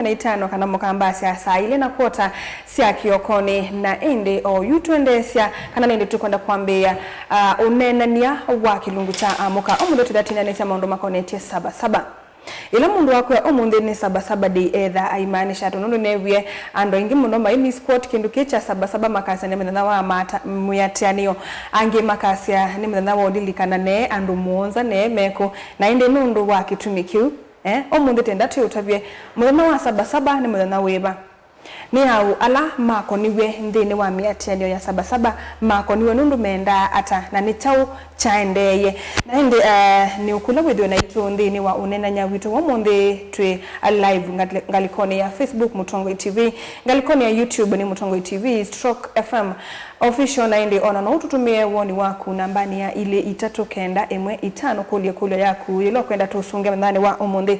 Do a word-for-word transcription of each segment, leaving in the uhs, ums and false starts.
na itano kana mũkambasya saa ilĩ na kwota sya kĩokonĩ, na ĩndĩ o yu twendeesya kana nĩ ĩndĩ tũkwenda kwambĩĩa, ah, ũneenany'a wa kĩlungu kya amũka. Ũmũnthĩ tũtatinanĩsya maũndũ makonetye Saba Saba. Ĩla mũndũ wakwĩa ũmũnthĩ nĩ Saba Saba Day, etha aimaanisha ata? Nũndũ neewie andũ aingĩ mũno mai miss quote kĩndũ kĩĩ kya Saba Saba, makasya nĩ mũthenya wa mata-, mwĩatĩanĩo. Angĩ makasya nĩ mũthenya wa ũlilikana nee andũ mũonza nee mekũ. Na ĩndĩ nũndũ wa kĩtumi kĩu, eh, ũmũnthĩ tenda twĩũtavye mũthenya wa Saba Saba nĩ mũthenya wĩva? Nĩ aũ ala makoniw'e nthĩnĩ wa mĩatĩanĩo ya Saba Saba? Makoniw'e nũndũ mendaa ata, na nĩ kyaũ kyaendeeie? Na ĩndĩ, eh, nĩ ũkũlya wĩthĩwe naitũ nthĩnĩ wa ũneenany'a witũ wa ũmũnthĩ. Twĩ live ngali-, ngalĩkonĩ ya Facebook Mũtongoi T V, ngalĩkonĩ ya YouTube nĩ Mũtongoi T V, Stroke F M Official, na ĩndĩ ona no ũtũtũmĩe woni waku nambanĩ ya ilĩ itatũ kenda ĩmwe itano kũlya ĩkũlyo yaku yĩla ũkwenda tũsunge mũthenyanĩ wa ũmũnthĩ.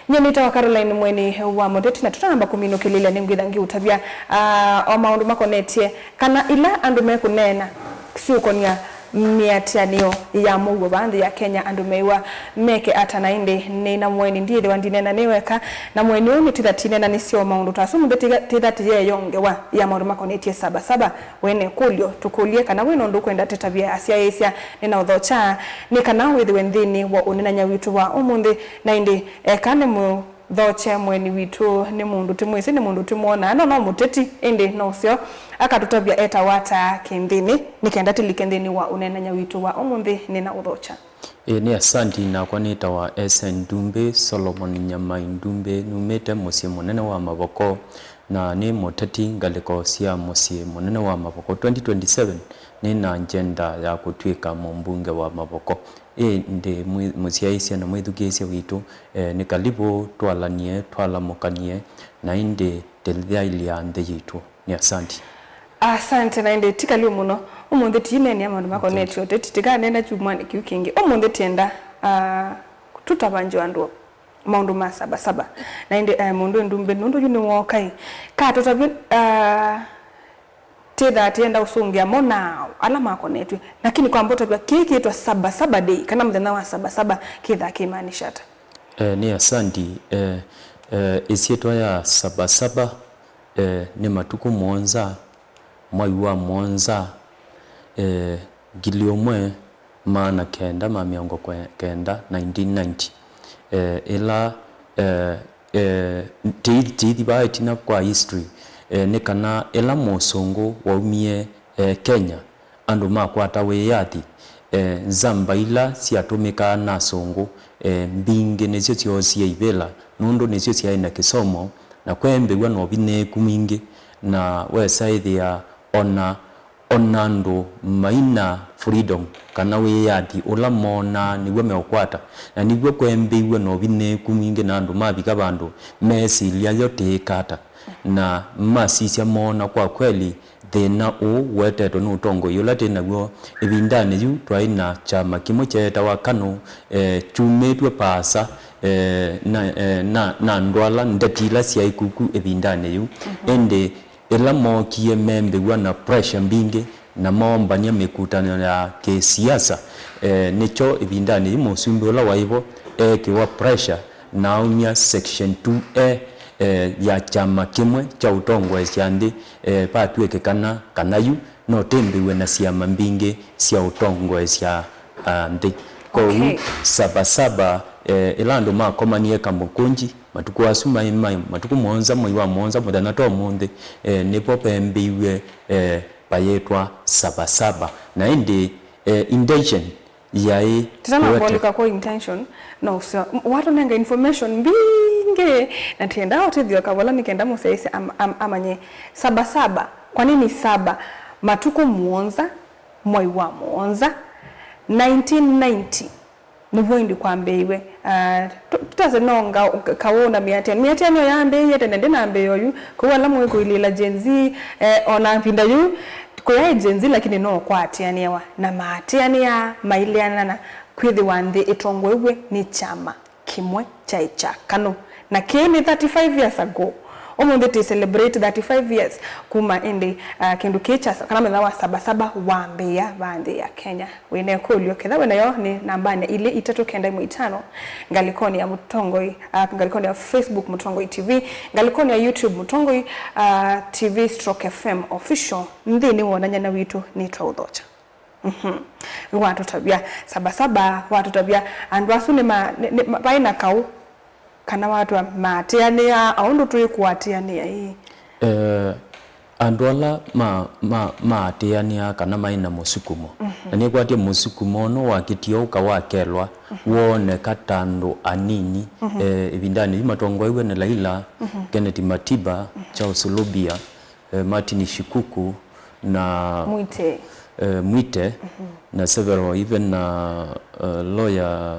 Nyie nĩtawa Caroline Mweni wa Mũteti, na tũtanamba kũminũkĩlĩlya nĩngwĩtha ngĩũtavya, ah, o maũndũ makonetye kana ila andũ mekũneena syũkonia mĩatĩanĩo ya mũuo vaa nthĩ ya Kenya, andũ mew'a meke ata? Na ĩndĩ nĩ na mũeni, ndiĩthĩwa ndineena nĩ weka, na mũeni ũũ nĩtwĩtha tineenanĩsya o maũndũ ta asu. Mũnthĩ tĩtha tĩyeyongewa ya maũndũ makonetye Saba Saba. Wene kũlyo, tũkũlye kana wĩna ũndũ ũkwenda tũtavye asyaĩĩsya. Nĩnaũthokya nĩ kana wĩthĩwe nthĩnĩ wa ũneenany'a witũ wa ũmũnthĩ, na ĩndĩ eka nĩ mũ- thokye mũeni witũ, nĩ mũndũ tũmwĩsĩ, nĩ mũndũ tũmwonaa, no no mũteti, ĩndĩ no ũseo akatũtavya etawa ata kĩnthĩnĩ, nĩ kenda tũlike nthĩnĩ wa ũneenany'a witũ wa ũmũnthĩ. Nĩnaũthokya. Ĩĩ, nĩ asanti. Nakwa nĩtawa S N Ndumbĩ, Solomon Nyamai Ndumbĩ, numĩte mũsyĩ mũnene wa Mavoko, na nĩ mũteti ngalĩko sya mũsyĩ mũnene wa Mavoko. Twenty twenty-seven nĩ na ngenda ya kũtw'ĩka mũmbunge wa Mavoko. Ĩndĩ mwĩ-, mũsyaĩĩsya na mwĩthukĩĩsya witũ, eh, nĩ kalivũ twalanie, twalamũkanie, na ĩndĩ tũlyaĩlya nthĩ yitũ. Nĩ asanti. Asante, na ĩndĩ ti kalivũ mũno. Ũmũnthĩ tiineenea maũndũ makonetye ũteti, tĩkaneena kyumwanĩ kĩu kĩngĩ. Ũmũnthĩ tienda, ah, tũtavange andũ maũndũ ma Saba Saba. Na ĩndĩ, eh, mũndũ Ndumbĩ, nũndũ yu nĩwookai. Ka tũtavye, ah, Tĩthaa tĩenda ũsũngĩa mo nao ala makonetw'e. Lakini kwamba ũtavya kĩĩ kĩĩtwa Saba Saba Day, kana mũthenya wa Saba Saba, kĩthaa kĩmaanisha ata? Eh, nĩ asanti. Eh, eh, ĩsyĩtwa ya Saba Saba, eh, nĩ matukũ mũonza, mwai wa mũonza, eh, ngili ũmwe, maana kenda ma mĩongo kwe-, kenda, nineteen ninety, eh, ĩla, eh, eh, tĩithi, tĩithi vaa ĩtina kwa history, eh, nĩ kana ĩla mũsũngũ waumie, eh, Kenya, andũ makwata wĩyathi, eh, nzamba ila syatũmĩkaa na asũngũ, eh, mbingĩ nĩsyo syoosie ivĩla, nũndũ nĩsyo syaĩ na kĩsomo, na kweembĩw'a na ũvinyĩĩku mwingĩ, na wesa ĩthĩa ona O na andũ mai na freedom, kana wĩyathi ũla moonaa nĩw'o meũkwata, na nĩw'o kweembĩiw'e na ũvinyĩĩku mwingĩ, na andũ mavika vandũ mesilya yo tĩĩka ata, na masisya moona kwa kweli thĩna ũũ ũetetwe nĩ ũtongoi ũla twĩ naw'o. Ĩvindanĩ yu twaĩ na kyama kĩmwe kyeetawa KANU, eh, kyumĩtw'e vaasa, eh, na, eh, na, na andũ ala, ndeti ila syaĩ kuku ĩvindanĩ yĩu. Mhm. Ĩndĩ ĩla mookie meembĩw'a na pressure mbingĩ na moombany'a mĩkutano ya kĩ-siasa. Eh, nĩkyo ĩvindanĩ yĩu mũsumbĩ ũla waĩ vo eekĩwa pressure na aumya section two A, eh, ya kyama kĩmwe kya ũtongoesya nthĩ, eh, vatw'ĩke kana, kana yu no tĩmbĩw'e na syama mbingĩ sya ũtongoesya, ah, nthĩ. Kwoou, okay. Saba Saba, eh, ĩla andũ makomanie Kamũkũnji, matukũ asu maĩ, maĩ matukũ mũonza, mwei wa mũonza, mũthenya ta ũmũnthĩ, eh, nĩvo veembĩiw'e, eh, vayĩtwa Saba Saba. Na ĩndĩ, eh, intention yaĩ kũete- kwa intention, no ũseo. M-, watũnenga information mbingĩ, na tienda ũtethyo kavola nĩ kenda mũsyaĩĩsya am-, am-, amanye Saba Saba. Kwa nini saba? Matukũ mũonza, mwei wa mũonza, nineteen ninety. Nĩvo ĩndĩ kwambĩĩiwe. Ah, tũ-, tũtase no nga-, kaũ na mĩatĩanĩo. Mĩatĩanĩo yambĩĩie tene, ndĩnambĩĩa oyu. Kwoou ala mũĩ kũilĩĩla Gen Z, eh, o na ĩvinda yĩu, kũyaĩ Gen Z, lakini no kwatĩanĩawa. Na maatĩanĩaa, maileanana, kwĩthĩwa nthĩ ĩtongoew'e nĩ kyama kĩmwe kyaĩ kya KANU. Na kĩĩ nĩ thirty-five years ago. Ũmũnthĩ tĩ celebrate thirty-five years kuma ĩndĩ, uh, kĩndũ kĩĩ kya, kana mũthenya wa Saba Saba wambĩĩa vaa nthĩ ya Kenya. Wĩna ĩkũlyo, ketha wĩnayo, nĩ nambanĩ ilĩ itatũ kenda ĩmwe itano, ngalĩkonĩ ya Mũtongoi, uh, ngalĩkonĩ ya Facebook Mũtongoi T V, ngalĩkonĩ ya YouTube Mũtongoi, uh, T V stroke F M official, nthĩnĩ wa ũnany'anĩ witũ nĩ twaũthokya. Mhm. Watũtavya Saba Saba, watũtavya andũ asu nĩ ma-, nĩ, nĩ, ma-, vaĩ na kaũ, kana watw'a maatĩanĩaa, o ũndũ tũĩ kũatĩanĩa ĩĩ? Eh, andũ ala ma, ma, maatĩanĩaa kana maĩ na mũsukumo. Mhm. Na nĩkwatya mũsukumo ũno wakĩtie ũka wakelwa, mhm, wooneka ta andũ anini. Mhm. Eh, ĩvindanĩ yĩu matongoew'e nĩ Raila, mhm, Kennedy Matiba, mhm, Charles Lubia, eh, Martin Shikuku, na Mwite. Eh, Mwite, mhm, na several, even na, eh, lawyer,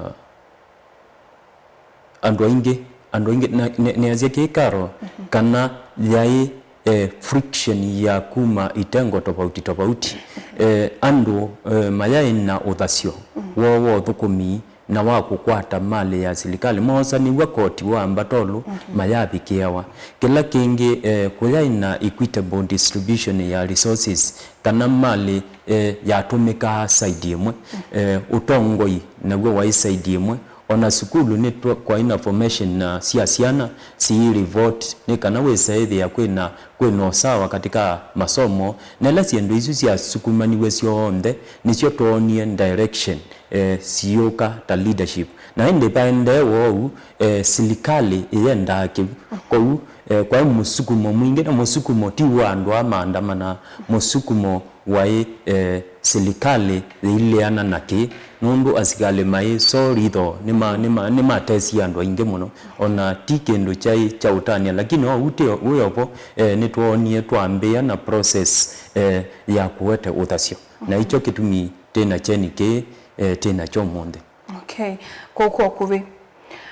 andũ aingĩ, andũ aingĩ, na nĩ, nĩasya kĩĩ Carol, mhm, kana yaĩ, eh, friction ya kuma itengo tofauti tofauti. Mhm. Eh, andũ, eh, mayaĩ na ũthasyo, mhm, woo wa ũthũkũmi, na wa kũkwata malĩ ya silikalĩ moosanĩw'a koti wa Mbatolu, mhm, mayavikĩawa. Kĩla kĩngĩ, eh, kũyaĩ na equitable distribution ya resources, kana malĩ, eh, yatũmĩkaa side ĩmwe, mhm, eh, ũtongoi naw'o waĩ side ĩmwe, ona sukulu nĩ twa-, kwaĩ na formation na sya syana siĩ revolt, nĩ kana wĩsa ĩthĩa kwĩna, kwĩna ũsawa katika masomo, na ĩla syĩndũ isu syasukumaniw'e syonthe, nĩsyo twoonie direction eh, siũka ta leadership. Na ĩndĩ vaendee wou, eh, silikalĩ ĩyendaa kĩu. Kwoou, eh, kwaĩ mũsukumo mwingĩ, na mũsukumo ti wa andũ aa maandamana, mũsukumo waĩ, eh, silikalĩ yĩileana na kĩ, nũndũ asikalĩ maĩ so lethal, nĩma-, nĩma-, nĩmatesie andũ aingĩ mũno. Ona ti kĩndũ kyaĩ kya ũtania, lakini o ũu tĩ wĩ o vo, eh, nĩtwoonie twambĩĩa na process, eh, ya kũete ũthasyo. Na ikyo kĩtumi twĩ na kyeni kĩĩ, eh, twĩ nakyo ũmũnthĩ. Okay. Kũu kwa ũkuvĩ,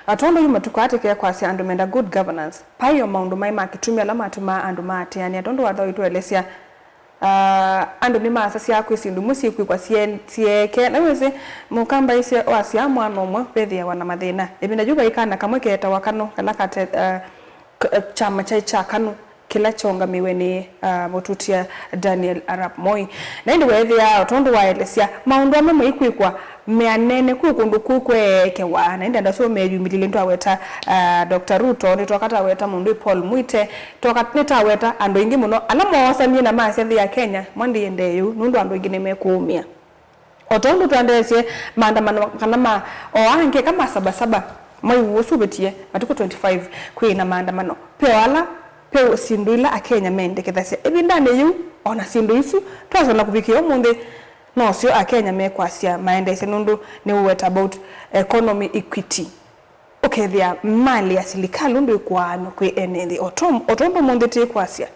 ah, tondũ yu matukũ aa tũkĩe kwasya andũ menda good governance, paĩ o maũndũ maĩ ma kĩtumi ala matumaa andũ maatĩanĩa, tondũ watho ũitũelesya, ah, andũ nĩmasasya kwĩ syĩndũ imwe syĩkwĩkwa syee-, syeeke. Na wĩsĩ, mũkamba aisye, wasyaa mwana ũmwe vethĩawa na mathĩna. Ĩvinda yu vaĩ kana kamwe keetawa Kanu, kala kate, ah, k-, eh, kyama kyaĩ kya Kanu, kĩla kyaũngamĩwe nĩ, ah, mũtutia Daniel Arap Moi. Na ĩndĩ weethĩa, o tondũ waelesya, maũndũ amwe maikwĩkwa meanene kwĩ kũndũ kũu kweekewa, na ĩndĩ andũ asu meyumĩlilye. Nĩtwaweta, ah, Doctor Ruto, nĩtwoka twaweta mũndũ wĩ Paul Mwite, twoka, nĩtaweta andũ aingĩ mũno ala moosanie na masya nthĩ ya Kenya, mwa ndĩendee yĩu, nũndũ andũ aingĩ nĩmekũũmĩa. O tondũ twaendeesye maandamano kana ma, o angĩ eka ma Saba Saba, mwai ũũ ũsũvĩtie, matukũ twenty-five, kwĩ na maandamano. Ve o ala, ve syĩndũ ila Akenya mendekethasya ĩvindanĩ yĩu, o na syĩndũ isu, twasya na kũvikĩa ũmũnthĩ, nosyo Akenya mekwasya maendeesye, nũndũ nĩ ũweta about economy equity. Ũkethĩa malĩ ya silikalĩ ũndũ ĩkũaanw'a kwĩ ene nthĩ, o tom-, o tondũ ũmũnthĩ tĩkwasya.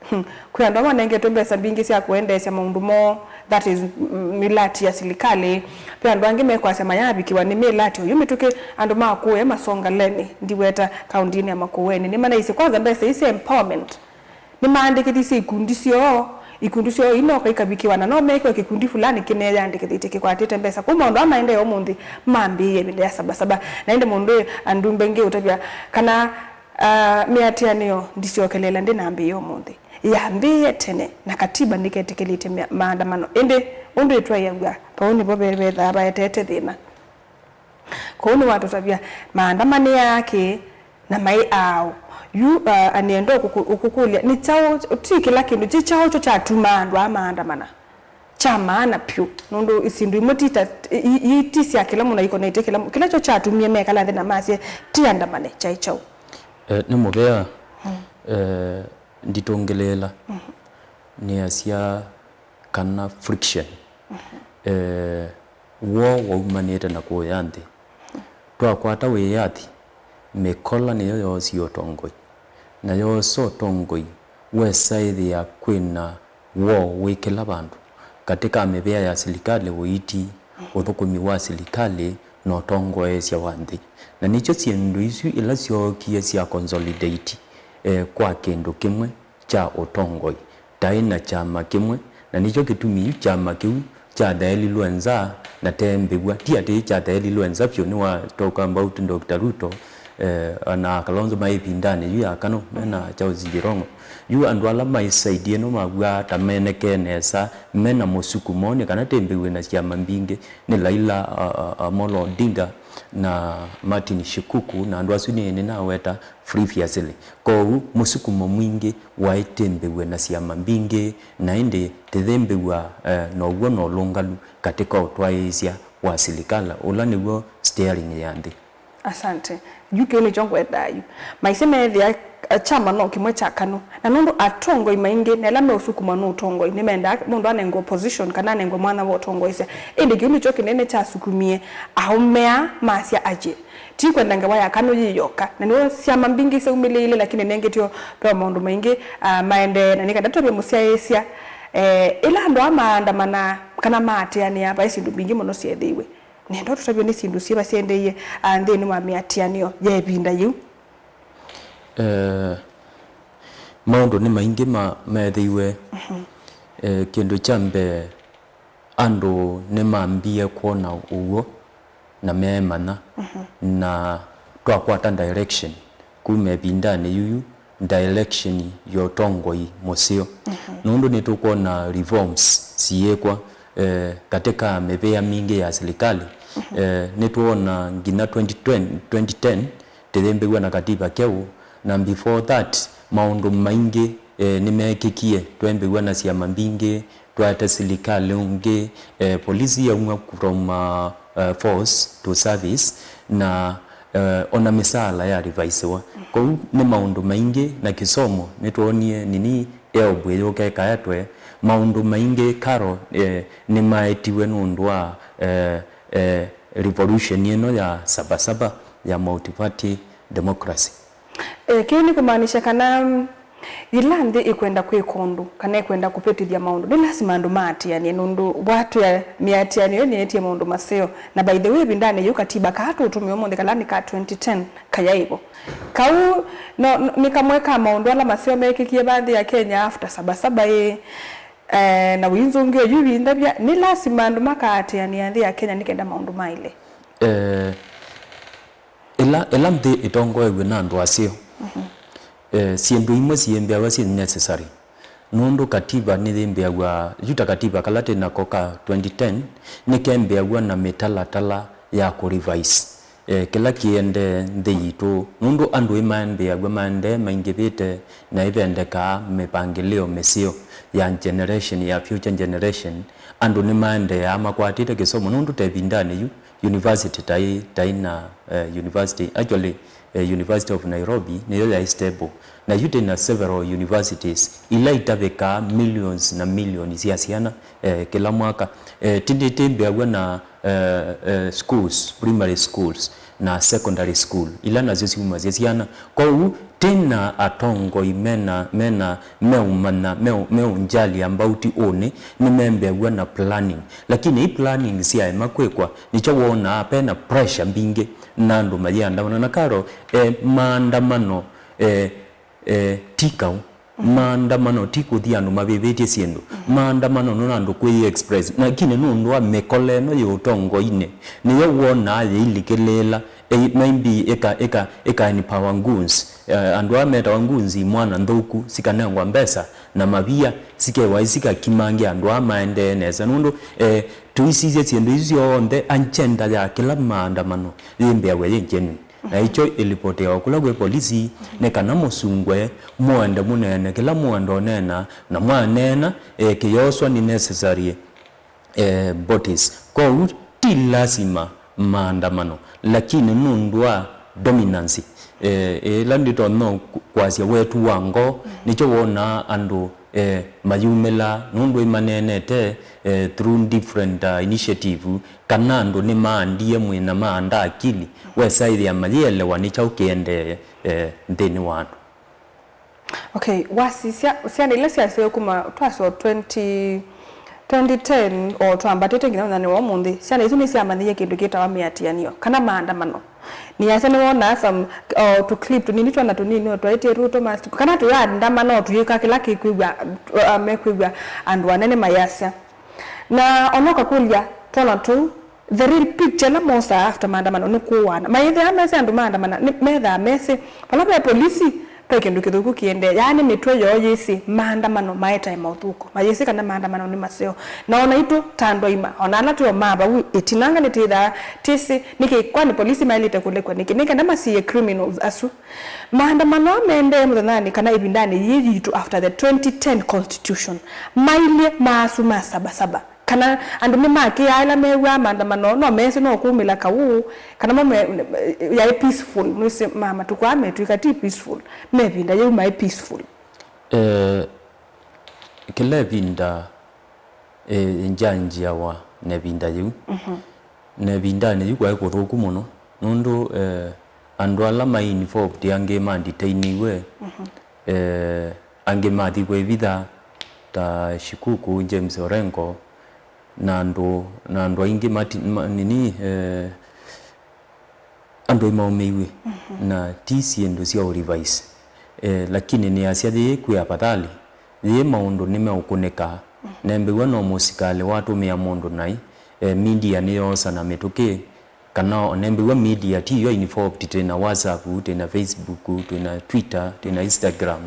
Hmm. Kwĩ andũ amwe manengetwe mbesa mbingĩ sya kũendeesya maũndũ moo, that is, m-, mĩlati ya silikalĩ. Ve andũ angĩ mekwasya mayavikĩwa nĩ mĩlati. Oyu mĩtũkĩ andũ ma Makueni, Masongaleni, ndiweta kaũndĩnĩ ya Makueni, nĩmanaisye kwanza mbesa ii sya empowerment. Nĩmaandĩkĩthisye ikundi syoo, ikundi syoo inoka ikavikĩwa, na no mekĩwe kĩkundi fulani kĩneyandĩkĩthĩtye kĩkwatĩte mbesa. Kwoou maũndũ aa maendee ũmũnthĩ mambĩĩe ĩvinda ya Saba Saba. Na ĩndĩ mũndũ ĩ andumbe ngĩ ũtavya kana Ah, mĩatĩanĩo ndisyokelela ndĩnambĩĩa ũmũnthĩ. Yambĩĩe tene, na katiba ndĩketĩkĩlĩtye mĩa-, maandamano. Ĩndĩ ũndũ ĩtwaĩaw'a, vau nĩvo ve-, vethaa vaetete thĩna. Kwoou nĩwatũtavya, maandamanĩaa kĩ, na maĩ aaũ? Yu, ah, anĩenda ũkũkũ-, ũkũkũlya, nĩ kyaũ, ti kĩla kĩndũ, ti kyaũ kyo kyatumaa andũ aa maandamana? Kya maana vyũ, nũndũ syĩndũ imwe ti ta, i-, i-, ti sya kĩla mũndũ aikonete kĩla mũ-, kĩla kyo kyatumie mekala nthĩ na masye, "Tiandamane," kyaĩ kyaũ? Eh, nĩ mũvea, mm, eh, nditũngĩlĩĩla, mm, nĩasya kana friction, mm, eh, woo waumanĩte na kũya nthĩ. Twakwata wĩyathi, mĩkola nĩyo yoosie ũtongoi, na yoosa ũtongoi, wesa ĩthĩa kwĩna woo wĩ kĩla vandũ, katĩ ka mĩvĩa ya silikalĩ, ũiiti, ũthũkũmi wa silikalĩ, na ũtongoesya wa nthĩ. Na nĩkyo syĩndũ isu ila syookie sya consolidate, eh, kwa kĩndũ kĩmwe kya ũtongoi, taĩ na kyama kĩmwe, na nĩkyo kĩtumi kyama kĩu kyathaĩlilwe nza na teembĩw'a. Ti atĩ kyathaĩlilwe nza vyũ, nĩ wa talk about Doctor Ruto, eh, na Kalonzo maĩ ĩvindanĩ yu ya Kanu, mena Charles Jirongo. Yu andũ ala maĩ side ĩno maw'aa ta menekee nesa, mena mũsukumo nĩ kana tembĩw'e na syama mbingĩ nĩ Raila, a, a, Amolo Odinga na Martin Shikuku, na andũ asu nĩ, nĩnaweta previously. Kwoou mũsukumo mwingĩ waĩ tembĩw'e na syama mbingĩ, na ĩndĩ tĩthembĩw'a, eh, na ũw'o na ũlũngalu katĩ ka ũtwaĩĩsya wa silikalĩ, ũla nĩw'o steering ya nthĩ. Asante. Yu kĩu nĩkyo ngwendaa yu. Maisye meethĩa, eh, kyama no kĩmwe kya Kanu. Na nũndũ atongoi maingĩ na ĩla meũsukumwa nĩ ũtongoi nĩmendaa mũndũ anengwe position kana anengwe mwanya wa ũtongoesya. Ĩndĩ kĩu nĩkyo kĩnene kyasukumie aũme aa masya atĩ ti kwenda ngewa ya Kanu yĩ yoka. Na nĩw'o syama mbingĩ syaumĩlĩile, lakini nengĩ tyo ve maũndũ maingĩ, ah, maendee. Na nĩkenda tũtavye mũsyaĩĩsya, eh, ĩla andũ aa maandamanaa kana maatĩanĩa, vai syĩndũ mbingĩ mũno syeethĩiwe. Nenda ũtũtavye nĩ syĩndũ syĩva syaendeeie, ah, nthĩnĩ wa mĩatĩanĩo ya ĩvinda yĩu? Eh, maũndũ nĩ maingĩ ma-, meethĩiwe. Mhm. Eh, kĩndũ kya mbee, andũ nĩmambie kwona ũw'o na meemanya, mhm, na twakwata direction kuma ĩvindanĩ yuyu, direction ya ũtongoi mũseo. Mhm. Nũndũ nĩtũkwona reforms siyĩkwa, eh, katĩ ka mĩvĩa mingĩ ya silikalĩ. Mhm. Eh, nĩtwoona nginya twenty twenty, twenty ten, tĩyĩmbĩw'a na katiba keũ, na before that, maũndũ maingĩ, eh, nĩmeekĩkie, twembĩw'a na syama mbingĩ, twaete silikalĩ ũngĩ, eh, polisi yaumw'a from, uh, uh, force to service, na, eh, ona mĩsaala ya revaisiwa. Kwoou nĩ maũndũ maingĩ, na kĩsomo nĩtwoonie nini eombwĩ yũka ĩkaetwe. Maũndũ maingĩ, Carol, eh, nĩmaetiwe nũndũ wa, eh, eh, revolution ĩno ya Sabasaba ya multiparty democracy. Eh, kĩu nĩ kũmaanisya kana, mm, yĩla nthĩ ĩkwenda kwĩka ũndũ, kana ĩkwenda kũvĩtĩthya maũndũ, nĩ lasima andũ maatĩanĩe, nũndũ watwĩa mĩatĩanĩo ĩneetie maũndũ maseo. Na by the way, ĩvindanĩ yĩu katiba kaa tũũtũmĩa ũmũnthĩ, kala nĩ ka twenty ten, kayaĩ vo. Kau no, no, nĩ kamwe ka maũndũ ala maseo meekĩkie va nthĩ ya Kenya after Sabasaba ĩ, eh, na wĩnzũngĩo yu wĩndavya, nĩ lasima andũ makaatĩanĩa nthĩ ya Kenya nĩ kenda maũndũ maĩle. Eh, Ĩla, ĩla nthĩ ĩtongoew'e na andũ aseo, mhm, eh, syĩndũ imwe siyĩmbĩawa syĩ necessary. Nũndũ katiba nĩyĩmbĩaw'a, yu ta katiba kala twĩ nako ka twenty ten, nĩkembĩaw'a na mĩtalatala ya kũ revise, eh, kĩla kĩendee nthĩ yitũ. Nũndũ andũ ĩmaembĩaw'a maendee maingĩvĩte, na ĩvendekaa mĩvangĩlĩo mĩseo ya generation, ya future generation. Andũ nĩmaendeeaa makwatĩte kĩsomo, nũndũ ta ĩvindanĩ yu, university tai, tai na, eh, university, actually, eh, University of Nairobi nĩyo yaĩ stable. Na yu twĩ na several universities ila itavĩkaa millions na millions sya syana, eh, kĩla mwaka. Eh, ti-, ti-, tĩmbĩaw'a na, eh, eh, schools, primary schools na secondary school, ila nasyo syumasya syana. Kwoou, twĩ na atongoi mena, mena, meũmanya, meũ-, meũnjali about ũnĩ, nĩmembĩaw'a na planning. Lakini i planning syaema kwĩkwa, nĩkyo wonaa pena pressure mbingĩ na andũ mayĩandamana. Na Carol, eh, maandamano, eh, eh, ti kaũ. Maandamano ti kũthi andũ mavĩvĩtye syĩndũ. Maandamano nĩ andũ kwĩ express. Lakini nũndũ wa mĩkola ĩno yĩ ũtongoinĩ, nĩyo wonaa yĩilikĩlĩĩla, eh, maybe ĩka, ĩka, ĩka empower goons. Eh, andũ aa metawa goons, imwana nthũku, sikanengwa mbesa na mavia, sikewa sikakimange andũ aa maendee nesa. Nũndũ, eh, tũisisye syĩndũ isu syonthe, agenda ya kĩla maandamano yĩmbĩawe yĩ genuine. Na ĩkyo ĩlipoteawa kũla kwĩ polisi, nĩ kana mũsungwe, mũende mũneene kĩla mũenda ũneena, na mwaneena, eh, kĩyoswa nĩ necessary, eh, bodies. Kwoou ti lasima maandamano, lakini nũndũ wa dominance, eh, ĩla ndĩtonya ku-, kwasya wetu wa ngoo, nĩkyo wonaa andũ, eh, mayumĩla, nũndũ ĩmaneenete, eh, through different, uh, initiative, kana andũ nĩmaandie mwĩĩ na maanda akili, wesa ĩthĩa mayĩelewa nĩ kyaũ kĩendee, eh, nthĩnĩ wa andũ. Okay, wasisya syana ila syaseo kuma twasyo twenty, twenty ten o twambatĩte nginya mũnyanĩ wa ũmũnthĩ, syana isu nĩsyamanyĩie kĩndũ kĩtawa mĩatĩanĩo kana maandamano. Nĩasya nĩwonaa some, o, tũclip tũnini, twana tũnini, o twaĩtye Ruto must, kana tũyandamana, o tũyĩka kĩla kĩkwĩw'a, o, mekwĩw'a andũ anene mayasya. Na ona ũkakũlya twana tũu, the real picture ĩla mosaa after maandamano nĩ kũũana. Mayĩthĩa mesĩ andũ maandamana, nĩ methaa mesĩ vala ve polisi, ve kĩndũ kĩthũku kĩendee. Yaani mĩtwe yoo yĩsĩ maandamano maetae maũthũku. Mayĩsĩ kana maandamano nĩ maseo. Na o naitũ ta andũ aima, o na ala twĩ o ma vau ĩtinanga nĩtwĩthaa twĩsĩ nĩkĩ kwani polisi maĩlĩte kũlekw'a nĩkĩ? Nĩ kenda masiĩe criminals asu. Maandamano aa maendee mũthenyanĩ kana ĩvindanĩ yĩĩ yitũ after the twenty ten constitution, mailye maasu ma Saba Saba. Kana andũ nĩmakĩaa ĩla mew'aa maandamano, no meesĩ no kũumĩla kaũ, kana mo me-, yaĩ peaceful, mwĩsĩ ma matukũ aa metw'ĩka ti peaceful, me ĩvinda yĩu maĩ peaceful. Eh, kĩla ĩvinda, eh, njanjiawa na ĩvinda yĩu. Mhm. Na ĩvindanĩ yĩu kwaĩ kũthũku mũno, nũndũ, eh, andũ ala maĩ involved angĩ manditainiwe, mhm, eh, angĩ mathi kwĩvitha, ta Shikuku, James Orengo, na andũ, na andũ aingĩ mati-, ma-, nini, eh, andũ aĩ maũmĩiw'e, mhm, na ti syĩndũ sya ũrevise. Eh, lakini nĩasya yĩĩ kwĩ afadhali, yĩĩ maũndũ nĩmeũkũnĩka, mhm, nembĩw'a no mũsikalĩ watũmĩa mũndũ naĩ, eh, media nĩyoosa na mĩtũkĩ, kana o nembĩw'a media ti yo involved, twĩ na WhatsApp, twĩ na Facebook, twĩ na Twitter, twĩ na Instagram,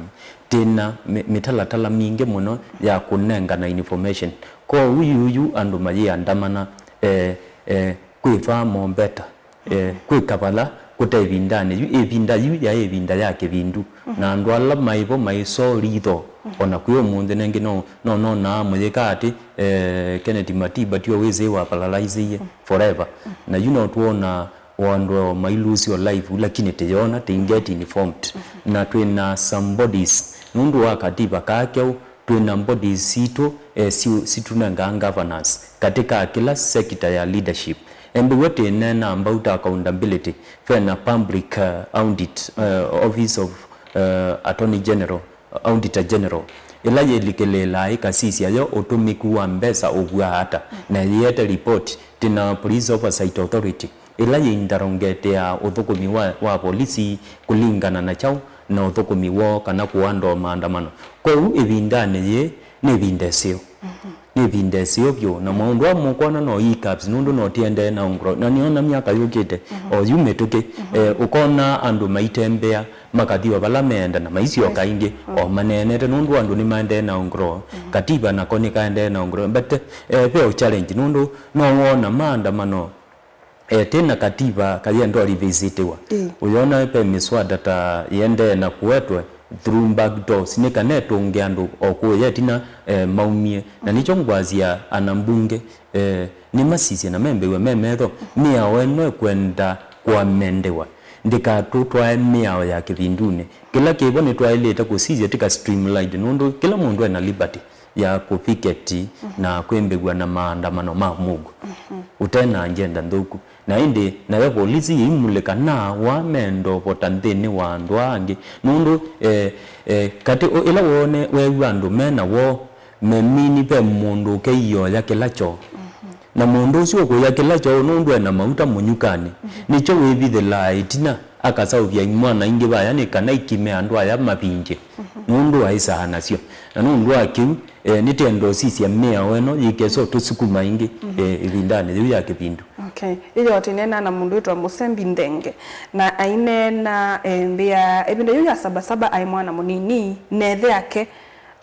twĩ na mĩ-, mĩtalatala mingĩ mũno ya kũnengana information. Kwoou yuyu andũ mayĩandamana, eh, eh, kwĩ far more better, eh, kwĩka vala kũte ĩvindanĩ yu. Ĩvinda yu yaĩ ĩvinda ya kĩvindu, na andũ ala maĩ vo maĩ so lethal, o na kwĩ ũmũnthĩ nengĩ no, no nonaa mũyĩka atĩ, eh, Kennedy Matiba tio wĩsĩ wa paralyze forever. Na yu no twona o andũ o mai lose your life, lakini tĩyona, tĩ get informed. Na twĩ na some bodies, nũndũ wa katiba kaa keũ, twĩ na bodies sitũ, eh, si-, situnengaa governance katika kila sector ya leadership. Embĩw'a twĩneena about accountability, ve na public, eh, audit, eh, Office of, eh, Attorney General, Auditor General, ĩla yĩlikĩlĩĩlaa ĩkasisya yo ũtũmĩku wa mbesa ũvw'aa ata, na yĩete report. Twĩ na Police Oversight Authority, ĩla yĩindarongeteaa ũthũkũmi wa, wa volisi kũlingana na kyaũ na ũthũkũmi woo kana kũandoo maandamano. Kwoou ĩvindanĩ yĩĩ nĩ ĩvinda ĩseo. Nĩ ĩvinda ĩseo vyũ, na maũndũ aa mũkwona no hiccups, nũndũ no tiendee na ũngro. Na nĩona myaka yũkĩte, o yu mĩtũkĩ, eh, ũkona andũ maitembea, makathi o vala meenda na maisyoka ĩngĩ, o maneenete, nũndũ andũ nĩmaendee na ũngro. Katiba nako nĩkaendee na ũngro. But, eh, ve o challenge, nũndũ no wona maandamano, eh, tena katiba kayenda ũrevisitiwa. Ĩĩ. Ũyona ve miswada ta yendee na kũetwe through back doors, nĩ kana ĩtũnge andũ o kũya ĩtina, eh, maumie. Na nĩkyo ngwasya anambunge, eh, nĩmasisye na membĩwe me metho, mĩao ĩno ĩkwenda kũamendewa. Ndĩkatũtwae mĩao ya kĩvindunĩ. Kĩla kĩvo nĩtwaĩlĩte kũsisya tĩka streamlined, nũndũ kĩla mũndũ ena liberty ya kũviketi na kwĩmbĩw'a na maandamano ma mũuo ũte na ngenda nthũku. Na ĩndĩ nayo volisi yĩimulĩka na wa mendovota nthĩnĩ wa andũ aa angĩ, nũndũ, eh, eh, katĩ ũ-, ĩla woone weew'a andũ me na woo memini ve mũndũ ũkeioya kĩla kyoo. Na mũndũ ũsu ũkũya kĩla kyoo nũndũ ena mauta mũnyukanĩ, nĩkyo wĩvithĩlaa ĩtina akasaũvya imwana ingĩ vaya nĩ kana ikime andũ aya mavindye, nũndũ aĩsaa nasyo. Na nũndũ wa kĩu, eh, nĩtwenda ũsisya mĩao ĩno yĩkesa ũtũsukuma ĩngĩ, eh, ĩvindanĩ yĩu ya kĩvindu. Okay. Ĩyo tũineena na mũndũ wĩtwa Mũsembi Nthenge, na aineena, eh, nthĩ ya ĩvinda yĩu ya Saba Saba aĩ mwana mũnini, na ĩthe ake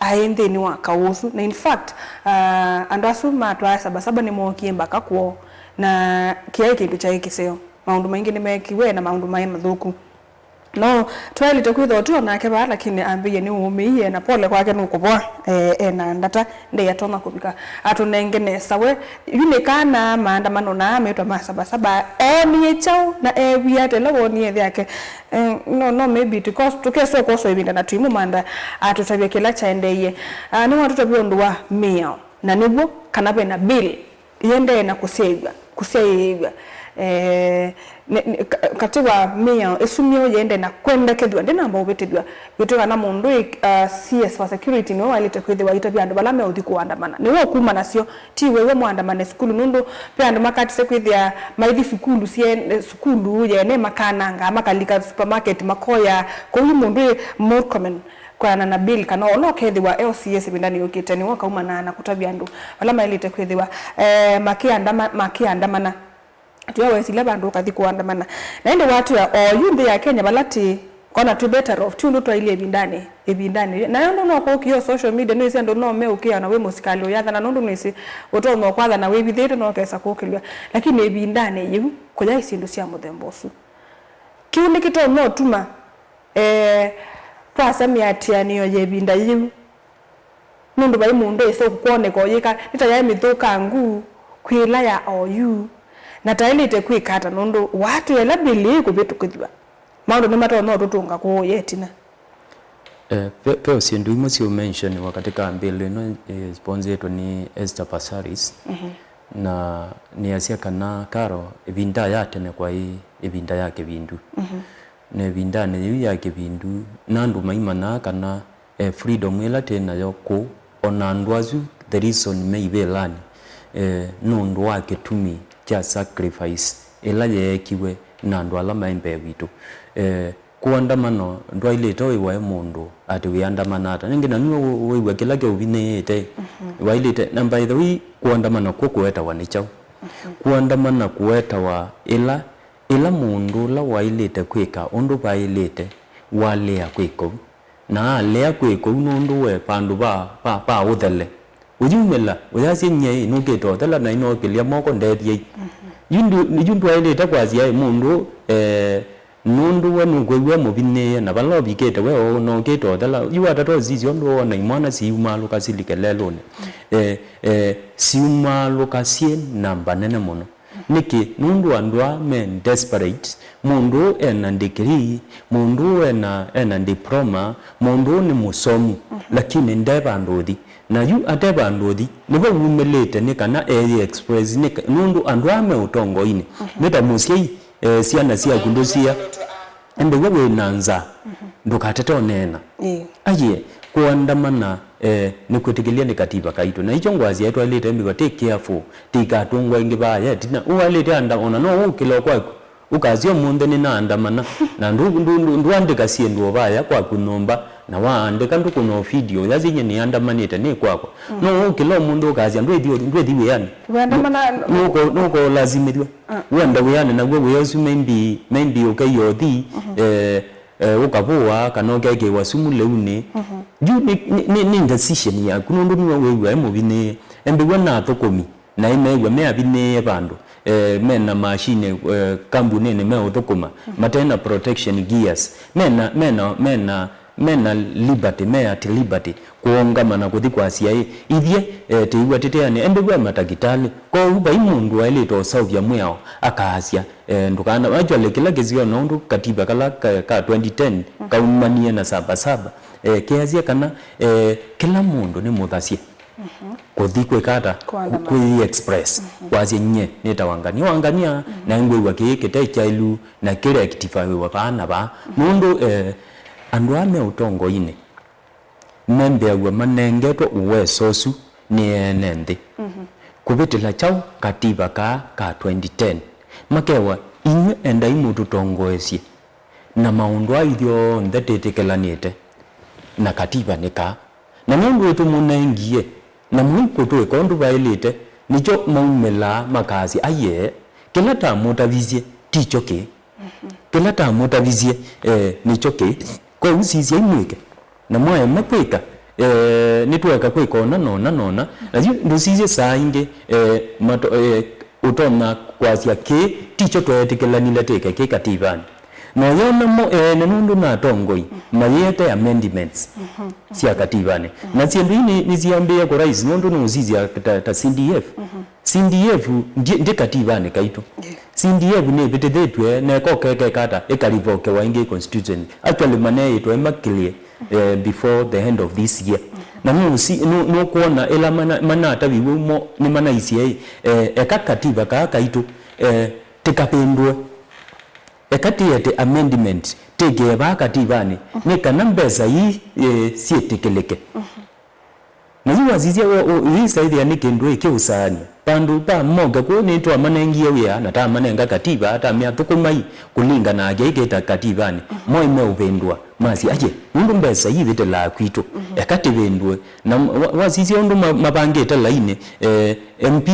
aĩ nthĩnĩ wa kaũ ũsu. Na in fact, ah, andũ asu matwaa Saba Saba nĩmookie mbaka kwoo, na kĩaĩ kĩndũ kyaĩ kĩseo. Maũndũ maingĩ nĩmeekiwe na maũndũ maĩ mathũku. No twaĩlĩte kwĩthwa tũĩ o nake vaa, lakini ambĩie nĩũũmĩie, na pole kwake nũkũvoa, eh, ena ndata, ndei atonya kũvika atũnenge nesa. We, yu nĩ kana maandamano na metwa ma Saba Saba, oonie kyaũ na eew'ie ata ĩla woonie ĩthe ake? Eh, no, no, maybe because tũkesa kwoswa ĩvinda na tũimũmantha atũtavye kĩla kyaendeeie. Ah, nĩwatũtavya ũndũ wa mĩao, na nĩw'o kana ve na bill yĩendee na kũsyaĩw'a, kũsyaĩĩw'a. Eh, nĩ, nĩ, ka-, katĩ wa mĩao ĩsu myeũ yĩendee na kwendekethw'a, ndĩnamba ũvĩtĩthw'a. Vĩtw'ĩka na mũndũ ĩ, ah, C S wa security nĩwe waĩlĩte kwĩthĩwa aitavya andũ vala meũthi kũandamana. Nĩwe ũkuma nasyo, ti wew'e mũandamane sukulu, nũndũ ve andũ makatĩsye kwĩthĩa maithi sukulu syene, sukulu yene makananga, makalika supermarket, makoya. Kwoou yu mũndũ ĩ Murkomen, kwĩanana na bill kana ũla ũkethĩwa e O C S ĩvindanĩ yũkĩte, nĩwe ũkaumanaa na kũtavya andũ vala maĩlĩte kwĩthĩwa, eh, makĩandama-, makĩandamana. Tiwe wesĩla vandũ ũkathi kũandamana. Na ĩndĩ watwĩa oyu nthĩ ya Kenya vala tĩ, kona twĩ better off, ti ũndũ twailye ĩvindanĩ, ĩvindanĩ. Na ũndũ no kũkĩo social media, nĩwĩsĩ andũ no meũkĩana wĩ mũsikalĩ ũyathana, nũndũ nĩwĩsĩ ũtonya kwathana wĩvithĩte no ũkesa kũkĩlw'a. Lakini ĩvindanĩ yĩu, kũyaĩ syĩndũ sya mũthemba ũsu. Kĩu nĩkĩtonya ũtuma, eh, twasya mĩatĩanĩo ya ĩvinda yĩu. Nũndũ vai mũndũ ĩsĩ ũkwoneka ũyĩka, nĩ ta yaĩ mĩthũkangu kwĩ ĩla ya oyu, na taĩlĩte kwĩka ata nũndũ watwĩa ĩla bill ĩĩ kũvĩtũkĩthw'a, maũndũ nĩmatonya ũtũtũnga kũũya ĩtina. Eh, ve, ve syĩndũ imwe syĩũmenshoniwa katika bill ĩno, eh, sponsetwe nĩ Esther Passaris, na nĩasya kana Karo, ĩvinda ya tene kwaĩ ĩvinda ya kĩvindu. Na ĩvindanĩ yĩu ya kĩvindu, na andũ maimanyaa kana eh, freedom ĩla twĩ nayo kũũ, o na andũ asu, the reason me ivĩlanĩ, eh, nũndũ wa kĩtumi kya sacrifice ĩla yeekiwe na andũ ala maĩ mbee witũ. Eh, kũandamana ndwaĩlĩte wĩwae mũndũ atĩ wĩandamana ata. Nĩngĩ na nue wĩw'a kĩla kĩũvinyĩĩte, waĩlĩte, na by the way, kũandamana kw'o kũetawa nĩ kyaũ? Kũandamana kũetawa ĩla, ĩla mũndũ ũla waĩlĩte kwĩka ũndũ vaĩlĩte walea kwĩka ũu. Na alea kwĩka ũu nũndũ we vandũ va, va, va ũthele. Ũyumĩla, ũyasya nyie ĩ, nũkĩte ũthela na ĩnookĩlya moko ndethyei. Yu ndũ-, yu ndwaĩlĩte kwasya ĩ, mũndũ, eh, nũndũ we nũkwĩw'a mũvinyĩĩe, na vala ũvikĩte we o nokĩte ũthela. Yu watata ũsisya ũndũ woona imwana siumaalũka silike lelũnĩ. Eh, eh, siumaalũka syĩ namba nene mũno. Nĩkĩ? Nũndũ andũ aa me desperate, mũndũ ũũ ena degree, mũndũ ũũ ena, ena diploma, mũndũ ũũ nĩ mũsomu, lakini nde vandũ ũthi. Na yu ate vandũ ũthi, nĩvo wumĩlĩte nĩ kana eyi express, nĩ ka-, nũndũ andũ aa me ũtongoinĩ, nĩ ta mũsyai, eh, syana syaku ndũsia. Ende we wĩ na nzaa, ndũkatete ũneena. Ĩĩ. Aye, kũandamana, eh, nĩ kwĩtĩkĩlya nĩ katiba kaitũ. Na ikyo ngwasya twaĩlĩte mbĩva, take careful, tĩikatũngwa ĩngĩ vaya ĩtina. Ũaĩlĩte anda, ona no ũkĩla o kwaku, ũkasya ũmũnthĩ nĩnaandamana, na ndũ-, ndũ-, ndũ-, ndũandĩka syĩndũ o vaya kwaku nyũmba, na waandĩka ndũkũna o video, yasya nyie nĩandamanĩte nĩ kwakwa. No ũkĩla ũmũnthĩ ũkasya ndwĩthi, ndwĩthi wĩanĩ. Wendamana. Nũko-, nũkolasimĩthw'a. Wenda wĩanĩ naw'o wĩa ũsu, maybe, maybe ũkaiya ũthi, eh, eh, ũkavũwa kana ũkekĩwa sumu lĩunĩ. Yu nĩ, nĩ, nĩ, nĩ decision yaku, nũndũ nĩwe wĩw'a e mũvinyĩĩe. Embĩw'a na athũkũmi, na ĩmew'a me avinyĩĩe vandũ, eh, mena machine, eh, kambuninĩ meũthũkũma, matena protection gears, mena, mena, mena mena liberty, me at liberty kũũngama na kũthi kwasya ĩ, ithyĩ, eh, tĩiw'a tĩteane. Embĩw'a matakĩtalĩ. Kwoou vai mũndũ waĩlĩte ũseũvya mwĩao akaasya, eh, ndũkana. Actually, kĩla kĩsio na ũndũ katiba kala ka, ka twenty ten kaumanie na Saba Saba, eh, keasya kana, eh, kĩla mũndũ nĩ mũthasye kũthi kwĩka ata? Kũandamana. Kwĩ express. Kwasya nyie nĩtawa Ngania wa Ngania, na ngwĩw'a kĩĩ kĩte kyaĩlu, na kĩrectifyĩwa vaa na vaa. Nũndũ, eh, andũ aa me ũtongoinĩ membĩaw'a manengetwe ũweso ũsu nĩ ene nthĩ. Kũvĩtĩla kyaũ? Kativa kaa ka twenty ten. Makewa, inyw'ĩ endai mũtũtongoesye na maũndũ aa ithyonthe twĩtĩkĩlanĩte na kativa nĩ kaa. Na nũndũ ĩtũmũnengie, na mũikũtwĩka ũndũ vaĩlĩte, nĩkyo maumĩlaa makasya, aiee, kĩla tamũtavisye tikyo kĩĩ. Kĩla tamũtavisye, eh, nĩkyo kĩĩ. Kwoou sisyai mwĩke. Na mwaema kwĩka, eh, nĩtũeka kwĩka ũna na ũna na ũna. Na yu ndũsisye saa ingĩ, eh, mato-, eh, ũtonya kwasya kĩĩ tikyo tweetĩkĩlanile twĩke kĩ kativanĩ. Na ũyona mo ene nũndũ na atongoi mayĩete amendments sya kativanĩ. Na syĩndũ ii nĩ, nĩsiambĩĩe kũraisi nũndũ nũũsisya ta, ta C D F. C D F ndi, ndi kativanĩ kaitũ. C D F nĩvĩtĩthĩtw'e na ĩkokekeka ata ĩkarivokewa ĩngĩ constitution. Actually maneĩtwe makĩlye, eh, before the end of this year. Na nũũsi-, nũ-, nũkwona ĩla mana-, manataviw'e mo nĩmanaisye, eh, eka kativa kaa kaitũ, eh, tĩkavĩndũe. Eka tĩete amendment, tĩkĩe vaa kativanĩ, nĩ kana mbesa ii, eh, syĩtĩkĩlĩke. Na yu wasisya we, ũ-, ĩĩ saĩthĩa nĩ kĩndũ ĩ kĩũsaanĩo. Vandũ va moke kũũ nĩtwamanengie wĩa, na tamanenga kativa, tamea thũkũmai kũlingana na kĩĩ kĩ ta kativanĩ. Moi meũvĩndũa, masya, aye, nũndũ mbesa ii ivĩtĩlaa kwitũ, eka tĩvĩndũe. Na wa-, wasisya ũndũ ma-, mavangĩte lainĩ, eh, M P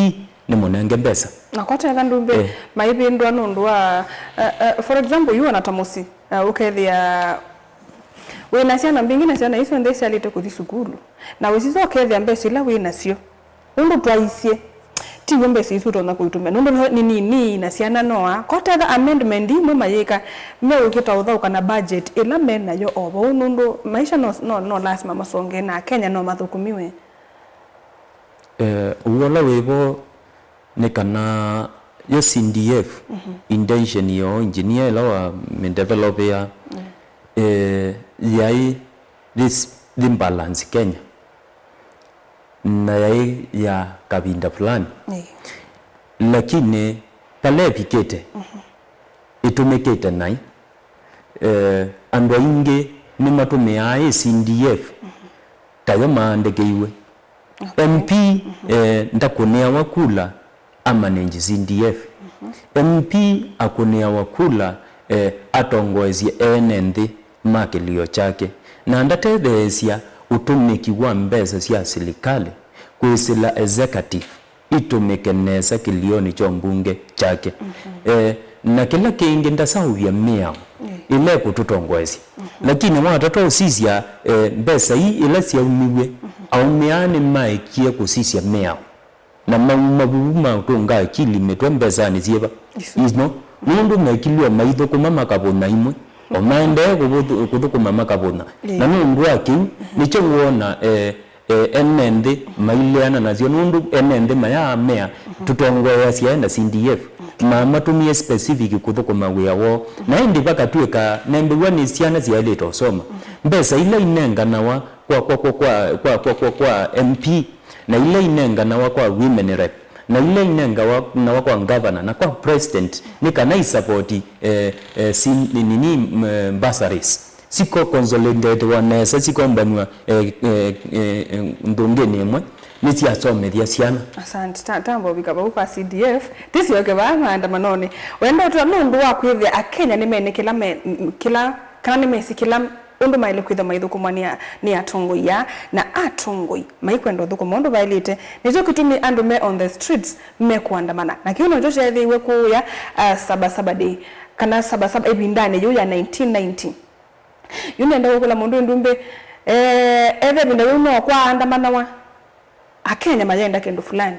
nĩmũnenge mbesa. Na kwa tetha ndumbe, eh, maivĩndwa nũndũ wa, eh, eh, for example, yu ona ta mũsyĩ, eh, ũkethĩa wĩ na syana mbingĩ na syana isu onthe isyalĩte kũthi sukulu. Na wĩsisya ũkethĩa mbesa ila wĩ nasyo, ũndũ twaisye, tiw'o mbesa isu ũtonya kũitũmĩa, nũndũ nĩ nini na syana noa. Kwa tetha amendment imwe mayĩka, meũkĩta ũthaũka na budget ĩla me nayo o vau, nũndũ maisha no, no, no lasima masonge, na Akenya no mathũkũmiwe. Eh, ũw'o ũla wĩ vo nĩ kana yo C D F, mhm, intention yoo, engineer ĩla wa mĩdevelopĩa, mm, eh, yaĩ this, the balance Kenya, na yaĩ ya kavinda fulani. Ĩĩ. Lakini vala ĩvikĩte, mhm, ĩtũmĩkĩte naĩ, eh, andũ aingĩ nĩmatũmĩaa ĩ C D F, mhm, tayo maandĩkĩiwe. Okay. M P, mhm, eh, ndakũnĩawa kula amanage C D F. Mhm. M P akũnĩawa kula, eh, atongoesye ene nthĩ ma kĩlio kyake, na ndatetheesya ũtũmĩki wa mbesa sya silikalĩ kwĩsĩla executive itũmĩke nesa kĩlionĩ kya mbunge kyake. Mhm. Eh, na kĩla kĩngĩ ndasaũvya mĩao, mm, ĩla ĩkũtũtongoesya. Mhm. Lakini watata ũsisya, eh, mbesa ii ĩla syaumiw'e, mhm, aũmĩaa nĩmaekie kũsisya mĩao. Na mau mavuvu matũnga akili mĩtwe mbesanĩ syĩva? Isu. Ino, nũndũ mekilwe maithũkũma makavũna imwe, o maendee kũvũthũ-, kũthũkũma makavũna. Ĩĩ. Na nũndũ wa kĩu, nĩkyo wona, eh, eh, ene nthĩ maileana nasyo, nũndũ ene nthĩ mayaamea tũtongoeasya enda C D F, mamatũmie specific kũthũkũma wĩa woo. Na ĩndĩ vakatw'ĩka nembew'a nĩ syana syaĩlĩte ũsoma. Mbesa ila inenganawa kwa, kwa, kwa M P, na ila inenganawa kwa women rep, na ila inenganawa kwa governor na kwa president, nĩ kana isapoti, eh, eh, si, ni, ni, ni, mm, bursaries. Siko consolidatewa nesa, sikombanw'a, eh, eh, eh, eh, nthũngĩnĩ ĩmwe, nĩsyasomethya syana. Asante. Ta-, tamba ũvika vau kwa C D F, tĩsyoke vaa maandamanonĩ. Wenda ũtwĩa nũndũ wa kwĩthĩa Akenya nĩmene kĩla me-, kĩla, kana nĩmesĩ kĩla ũndũ maĩle kwĩthwa maithũkũmwa nĩ a-, nĩ atongoi aa, na atongoi maikwenda ũthũkũma ũndũ vaĩlĩte. Nĩkyo kĩtumi andũ me on the streets mekũandamana. Na kĩu nokyo kyeethĩiwe kũũya, uh, Saba Saba Day, kana Saba Saba ĩvindanĩ yĩu ya nineteen ninety. Yu nĩenda kũkũla mũndũ ĩndumbĩ, eh, ethe ĩvinda yĩu no kwaandamanawa. Akenya mayenda kĩndũ fulani.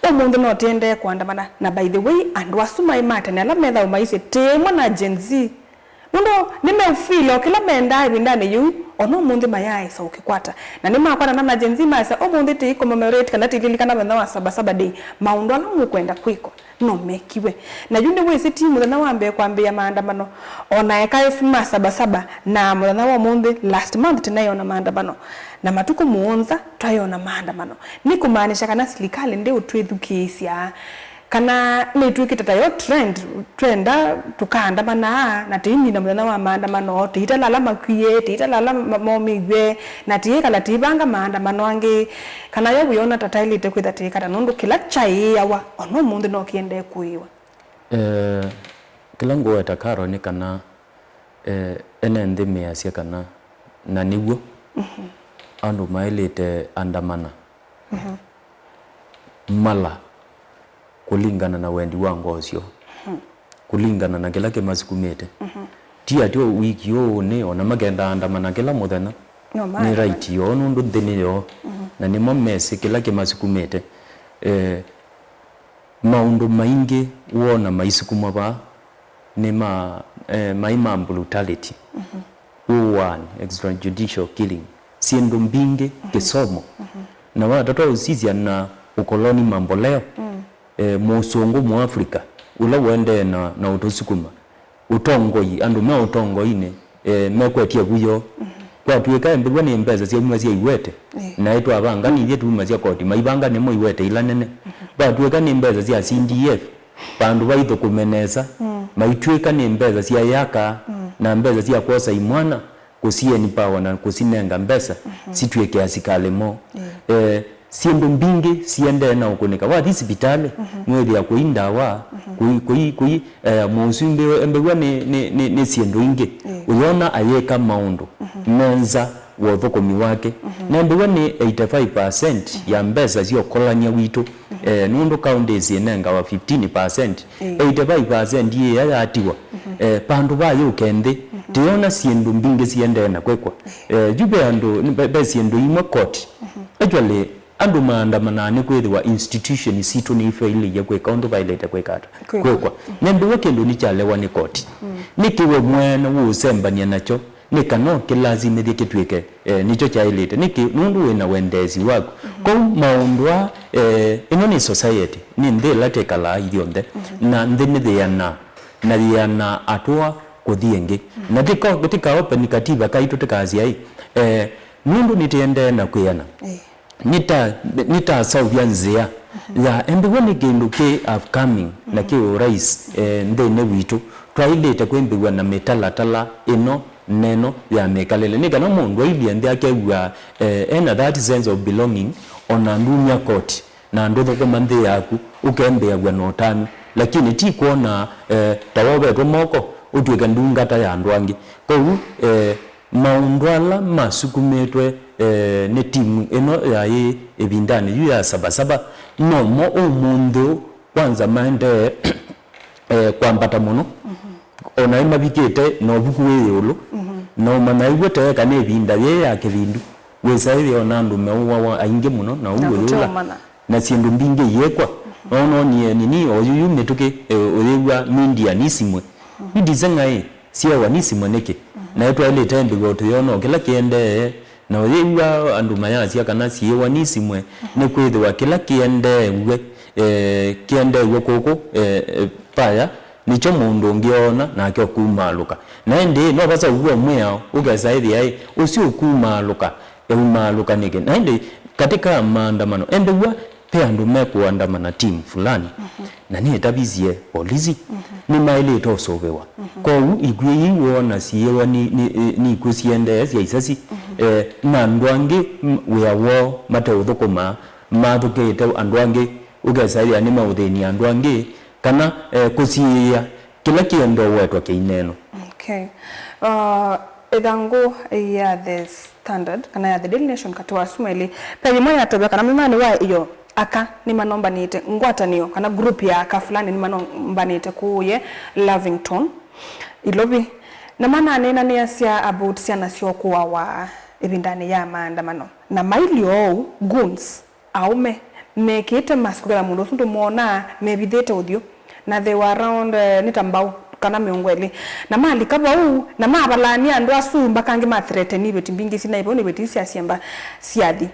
Ũmũnthĩ no tĩendee kũandamana. Na by the way, andũ asu maĩ ma tene ala methĩawa maisye tĩ ĩmwe na Gen Z. Nũndũ nĩmeũfeel o kĩla mendaa ĩvindanĩ yĩu, o na ũmũnthĩ mayaaĩsa ũkĩkwata. Na nĩmakwatana na Gen Z masya, ũmũnthĩ tĩi commemorate kana tĩililikana mũthenya wa Saba Saba Day, maũndũ ala mũkwenda kwĩkwa no mekiwe. Na yu nĩwĩsĩ ti mũthenya wa mbee kwambĩĩa maandamano. O na eka ĩsu ma Saba Saba na mũthenya wa ũmũnthĩ, last month tĩnaĩ ona maandamano. Na matukũ mũonza twaĩ ona maandamano. Nĩ kũmaanisha kana silikalĩ ndĩũtwĩthukĩĩsya? Kana nĩtw'ĩkĩte ta yo trend, twenda tũkaandamanaa, na tĩimina mũthenya wa maandamano, tĩitala ala makwie, tĩitala ala ma-, momĩw'e, na tĩikala tĩivanga maandamano angĩ? Kana yo wĩona ta taĩlĩte kwĩtha tĩkata nũndũ kĩla kyaĩĩawa, o na ũmũnthĩ no kĩendee kũĩwa? Eh, kĩla ngũweta Karo nĩ kana, eh, ene nthĩ measya kana, na nĩw'o, mhm, andũ maĩlĩte andamana, mhm, mala kũlingana na wendi wa ngoo syoo, mhm, kũlingana na kĩla kĩmasukumĩte. Mhm. Ti atĩ o wiki ũũ nĩ, ona makenda andamana kĩla mũthenya, no nĩ maandamana, right yoo, nũndũ nthĩ nĩ yoo, mhm, na nĩmo mesĩ kĩla kĩmasukumĩte. Eh, Maũndũ maingĩ woona maisukumwa vaa nĩ ma, eh, maĩ ma brutality, mhm, ũaani, extrajudicial killing, syĩndũ mbingĩ, mhm, kĩsomo. Mhm. Na watata ũsisya na ũkoloni mamboleo, mm, eh, mũsũngũ mũafrika ũla ũendee na, na ũtũsukuma, ũtongoi, andũ me ũtongoinĩ, eh, mekwetye vu yoo. Mhm. Kwatw'ĩka embĩw'a nĩ mbesa syaumw'a sya iwete, eh, naĩ twavanga nithyĩ tumasya koti, maivanga nĩmo iwete ila nene. Mhm. Kwatw'ĩka nĩ mbesa sya C D F, vandũ vaithũkũme nesa, mm, maitw'ĩka nĩ mbesa sya yaka, mm, na mbesa sya kwosa imwana, kũsi empower na kũsinenga mbesa, mhm, sitw'ĩke asikalĩ moo. Yeah. Eh, syĩndũ mbingĩ siendee na ũkũnĩka. Wathi sivitalĩ, mhm, nĩwĩthĩa kũi ndawa, mhm, kũi, kũi, kũi, eh, mũsumbĩ embĩw'a nĩ, nĩ, nĩ, nĩ syĩndũ ingĩ. Yeah. Ũyona ayĩka maũndũ, mhm, me nza wa ũthũkũmi wake. Mhm. Nembĩw'a nĩ eighty-five percent, mhm, ya mbesa sya ũkolany'a witũ, mhm, Eh, nũndũ counties inengawa fifteen percent, eh, eighty-five percent ĩya yatiwa, eh, vandũ va yũke nthĩ, tĩyona syĩndũ mbingĩ siendee na kwĩkwa. Eh, yu ve andũ, ve, ve syĩndũ imwe court. Actually, andũ maandamanaa nĩ kwĩthĩwa institution sitũ nĩifailĩie kwĩka ũndũ vaĩlĩte kwĩka ata? Kwĩkwa. Kwĩkwa. Nembĩwe kĩndũ nĩkyalewa nĩ koti. Nĩkĩ we mwene ũũsembany'a nakyo? Nĩ kana kĩlasimĩthye kĩtw'ĩke, eh, nĩkyo kyaĩlĩte. Nĩkĩ? Nũndũ wĩ na wendeesi waku. Kwoou maũndũ aa, eh, ĩno nĩ society, nĩ nthĩ ĩla twĩkalaa ithyonthe, na nthĩ nĩyĩanaa, na yĩanaa atũa kũthi ĩngĩ. Na tĩka-, tĩkaope nĩ kativa kaitũ tĩkasya ĩ, eh, nũndũ nĩtĩendee na kwĩana. Nĩta-, nĩtaseũvya nzĩa ya embĩw'a nĩ kĩndũ kĩ upcoming na kĩ ũrais, eh, nthĩnĩ witũ. Twaĩlĩte kwĩmbĩw'a na mĩtalatala ĩno neno ya mĩkalĩle. Nĩ kana mũndũ ailyĩ nthĩ akew'a, eh, ena that sense of belonging, ona ndumya koti na ndũthũkũma nthĩ yaku, ũkembĩaw'a na ũtanu. Lakini ti kwona, eh, ta wovetwe moko, ũtw'ĩke ndungata ya andũ angĩ. Kwoou, eh, maũndũ ala masukumĩtwe, eh, nĩ timu ĩno yaĩ ĩvindanĩ yu ya Saba Saba, nomo ũmũnthĩ ũũ kwanza maendee, eh, kwambata mũno. Ona nĩmavikĩte na ũvuku wĩ ĩũlũ, na ũmanya ĩw'o teeka nĩ ĩvinda yĩĩ ya kĩvindu, wĩsaĩthĩa ona andũ meũawa aingĩ mũno, na ũu ũyũla na syĩndũ mbingĩ iyĩkwa. Noonie nini oyuyu mĩtũkĩ, eh, ũyĩw'a media nisimwe. Yu ndiseng'aĩ, syewa nisimwe nĩkĩ? Na ĩtwaĩlĩte mbĩw'a ũtũyona o kĩla kĩendee, na ũyĩw'a andũ mayasya kana syĩwa nisimwe, nĩkwĩthĩwa kĩla kĩendeew'e, eh, kĩendeew'e kũkũ, eh, eh, vaya, nĩkyo mũndũ ũngĩ oona, nake ũkumaalũka. Na ĩndĩ no vasa ũw'o mwĩao, ũkesa ĩthĩa ĩ, ũsu ũkumaalũka, eumaalũka nĩkĩ? Na ĩndĩ katĩ ka maandamano, embĩw'a ve andũ mekũandamana timu fulani, na nĩtavisye polisi, nĩmaĩlĩte ũsũvĩwa. Kwoou ikw'ũ ii woona siĩwa nĩ, nĩ, nĩ ikw'ũ siendee sya isasi, eh, na andũ angĩ, m-, wĩa woo mateũthũkũma, mathũkĩĩte andũ angĩ, ũkesa ĩthĩa nĩmaũthĩny'a andũ angĩ, kana, eh, kũsiĩĩa kĩla kĩendee ũwetwa kĩineno. Okay. Uh, ĩthangũ ya The Standard, kana ya The Daily Nation katĩ wa asu elĩ, ve yĩmwe yatavya kana mwĩanĩ wa ĩyo aka nĩmanombanĩte ngwatanĩo, kana group ya aka fulani nĩmanombanĩte kũũye Lavington, Ilovi, na mananeenanĩasya about syana syoo kũawa ĩvindanĩ ya maandamano, na mailyĩ oou, goons, aũme mekĩĩte mask, ũkethĩa mũndũ ũsu ndũmwonaa, mevithĩte ũthyũ, na they were around, eh, nĩ ta mbaũ kana mĩongo ĩlĩ, na malika vau, na mavalany'a andũ asu, mbaka angĩ ma threaten iveti mbingĩ sinaĩ vau, na iveti isu syasya mba syathi.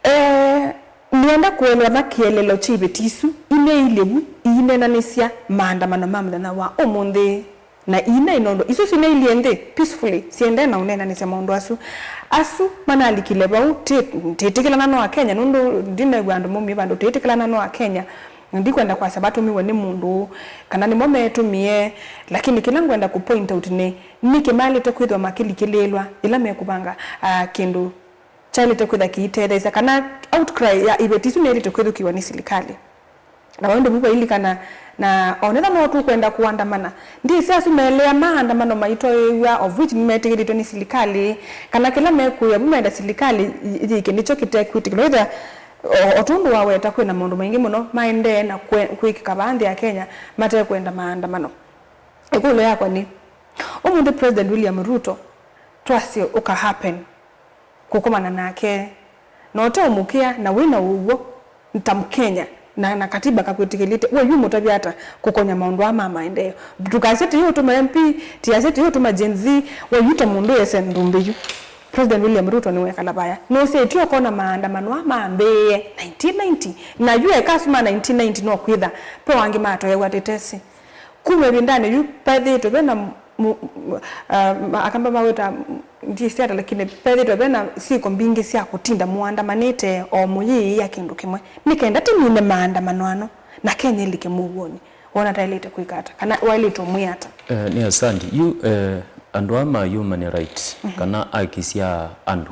Eh, nĩenda kũelewa na kĩeleelo kya iveti isu, ineilye vu iineenanĩsya maandamano ma mũthenya wa ũmũnthĩ. Na iina inondo isu sinailyĩ nthĩ peacefully, siendee na ũneenanĩsya maũndũ asu. Asu manalikile vau, ti-, tĩtĩkĩlana no Akenya, nũndũ ndinew'a andũ maumie vandũ, tĩtĩkĩlana no Akenya. Ndikwenda kwasya vatũmiwe nĩ mũndũ ũũ, kana nĩmo metũmie, lakini kĩla ngwenda kũ point out nĩ, nĩkĩ maĩlĩte kwĩthĩwa makĩlikĩlĩĩlwa ĩla mekũvanga, ah, kĩndũ kyaĩlĩte kwĩtha kĩitetheesya, kana outcry ya iveti isu nĩyaĩlĩte kwĩthukĩwa nĩ silikalĩ. Na vau ndĩvu vailikana, na onetha no tũkwenda kũandamana. Ndĩsĩ asu maelea maandamano maitoew'a, of which nĩmetĩkĩlĩtwe nĩ silikalĩ, kana kĩla mekwĩa vu menda silikalĩ yĩke nĩkyo kĩtekwĩtĩkĩlwa. Ĩthĩa, o, o tondũ waweta, kwĩna maũndũ maingĩ mũno maendee na kwe-, kwĩkĩka vaa nthĩ ya Kenya matekwenda maandamano. Ĩkũlyo yakwa nĩ, ũmũnthĩ President William Ruto twasye ũka happen kũkomana nake, na ũteũmũkĩa na wĩ na ũw'o ta Mũkenya na, na katiba kakwĩtĩkĩlĩte, we yu ũmũtavya ata kũkonya maũndũ aa ma maendeeo? Tũkasya tĩyũtũma M P, tĩyasya tĩyũtũma Gen Z, we yu ta mũndũ ese nthũmbĩ yu. President William Ruto nĩwekala vaya. Nũsyaĩtye ũkona maandamano aa mambĩĩe nineteen ninety, na yu eka asu ma nineteen ninety no kwĩtha ve o angĩ matoewa tĩtesĩ. Kuma ĩvindanĩ yu, vethĩĩtwe ve na mu-, mu-, ah, ma-, Akamba mawĩta, ndiĩsĩ ata, lakini vethĩĩtwe ve na syĩko mbingĩ sya kũtinda mũandamanĩte o mũyĩĩa kĩndũ kĩmwe, nĩ kenda tũmine maandamano ano, na Kenya ĩlike mũuonĩ. Wona taĩlĩte kwĩka ata? Kana waĩlĩte ũmwĩa ata? Eh, nĩ asante. Yu, eh, andũ aa ma human rights, kana aki sya andũ,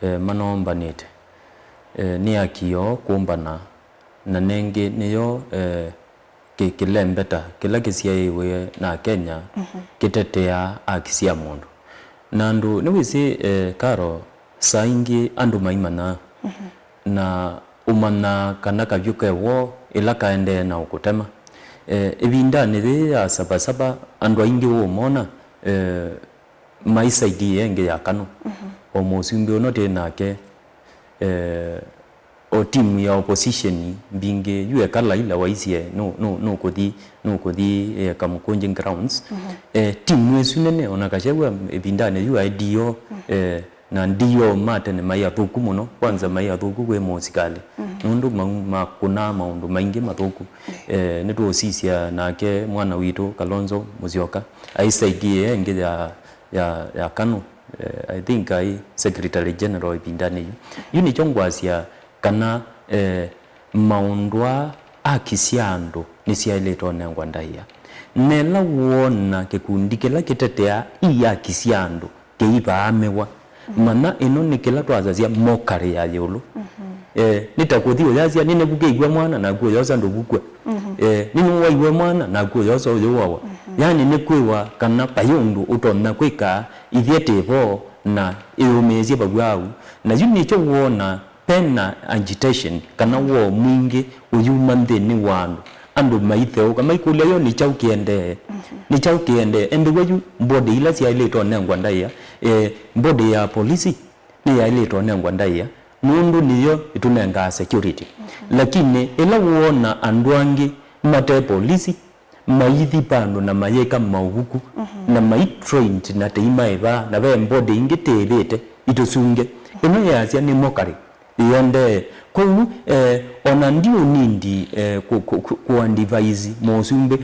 eh, manoombanĩte, eh, nĩ aki yoo kũmbana, na nengĩ nĩyo, eh, kĩ-, kĩlembeta kĩla kĩsyaĩwe na Akenya kĩteteaa aki sya mũndũ. Na andũ, nĩwĩsĩ, eh, Karo, saa ingĩ andũ maimanyaa, na Ũmanya kana kavyũ ke woo ĩla kaendee na ũkũtema. Eh, ĩvindanĩ yĩĩ ya Saba Saba, andũ aingĩ ũũmona, eh, maisaidie ĩngĩ ya Kanu. O mũsumbĩ ũno twĩ nake, eh, o timu ya opposition mbingĩ, yu eka Laila waisye nũ-, nũ-, nũkũthi, nũkũthi, eh, Kamukunji grounds. Eh, timu ĩsu nene, ona Gachagua ĩvindanĩ yu aĩ D O, eh, na D O ma tene maĩ athũku mũno, kwanza maĩ athũku kwĩ mũsikalĩ. Nũndũ mau makũnaa maũndũ maingĩ mathũku. Eh, nĩtũũsisya nake mwana witũ Kalonzo Musyoka aisaidie ĩngĩ ya, ya, ya Kanu. Eh, I think aĩ Secretary General ĩvindanĩ yu. Yu nĩkyo ngwasya kana, eh, maũndũ aa, haki sya andũ nĩsyaĩlĩte ũnengwa ndaĩa. Na ĩla woona kĩkundi kĩla kĩtetea i haki sya andũ kĩivaamĩwa, manya ĩno nĩ kĩla twasasya mockery ya ĩũlũ. Eh, nĩ ta kũthi ũyasya, "Nĩnĩvukĩiw'e mwana, naku ũyosa ndũvukwe." Eh, "Nĩnĩwaiwe mwana, naku ũyosa ũyũwawa." Yani nĩ kwĩwa kana vai ũndũ ũtonya kwĩka ithyĩ twĩ vo na ĩyũmĩĩsye vau au. Na yu nĩkyo woona vena agitation kana woo mwingĩ ũyuma nthĩnĩ wa andũ. Andũ maitheũka, maikũlya, "Yo nĩ kyaũ kĩendee? Nĩ kyaũ kĩendee?" Embĩw'a yu body ila syaĩlĩte ũnengwa ndaĩa, eh, body ya polisi nĩyaĩlĩte ũnengwa ndaĩa, nũndũ nĩyo ĩtũnengaa security. Lakini ĩla woona andũ angĩ mate polisi, maithi vandũ na mayĩka maũvuku, na mai trained na tei maĩ vaa, na ve body ingĩ tĩĩvĩte itũsunge. Ĩno yasya nĩ mockery ĩendee. Kwoou, eh, ona ndiũnindi, eh, kũ, kũ, kũ, kũ advise mũsumbĩ.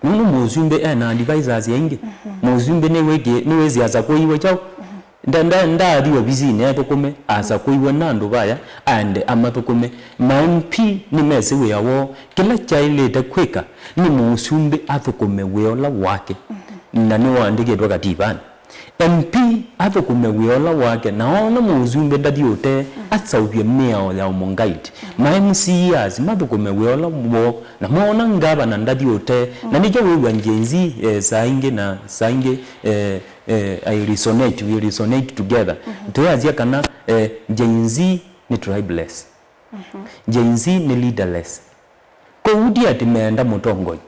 Nũndũ mũsumbĩ ena advisors aingĩ. Mũsumbĩ nĩwĩkĩ-, nĩwĩsĩ asakũiwe kyaũ. Nda, nda, ndaathi ovisinĩ ethũkũme, asakũiwe na andũ vaya, aende amathũkũme. Ma M P nĩmesĩ wĩa woo. Kĩla kyaĩlĩte kwĩka nĩ mũsumbĩ athũkũme wĩa ũla wake. Na nĩwaandĩkĩtwe kativanĩ. M P athũkũme wĩa ũla wake, na oona mũsumbĩ ndathi ũtee, aseũvye mĩao ya ũmũngaiti. Ma M C As mathũkũme wĩa ũla woo, na moona ngavana ndathi ũtee. Na nĩkyo wĩw'a Gen Z, eh, saa ingĩ na saa ingĩ, eh, eh, I resonate, we resonate together. Twĩasya kana, eh, Gen Z nĩ tribeless. Gen Z nĩ leaderless. Kwoou ti atĩ meenda mũtongoi.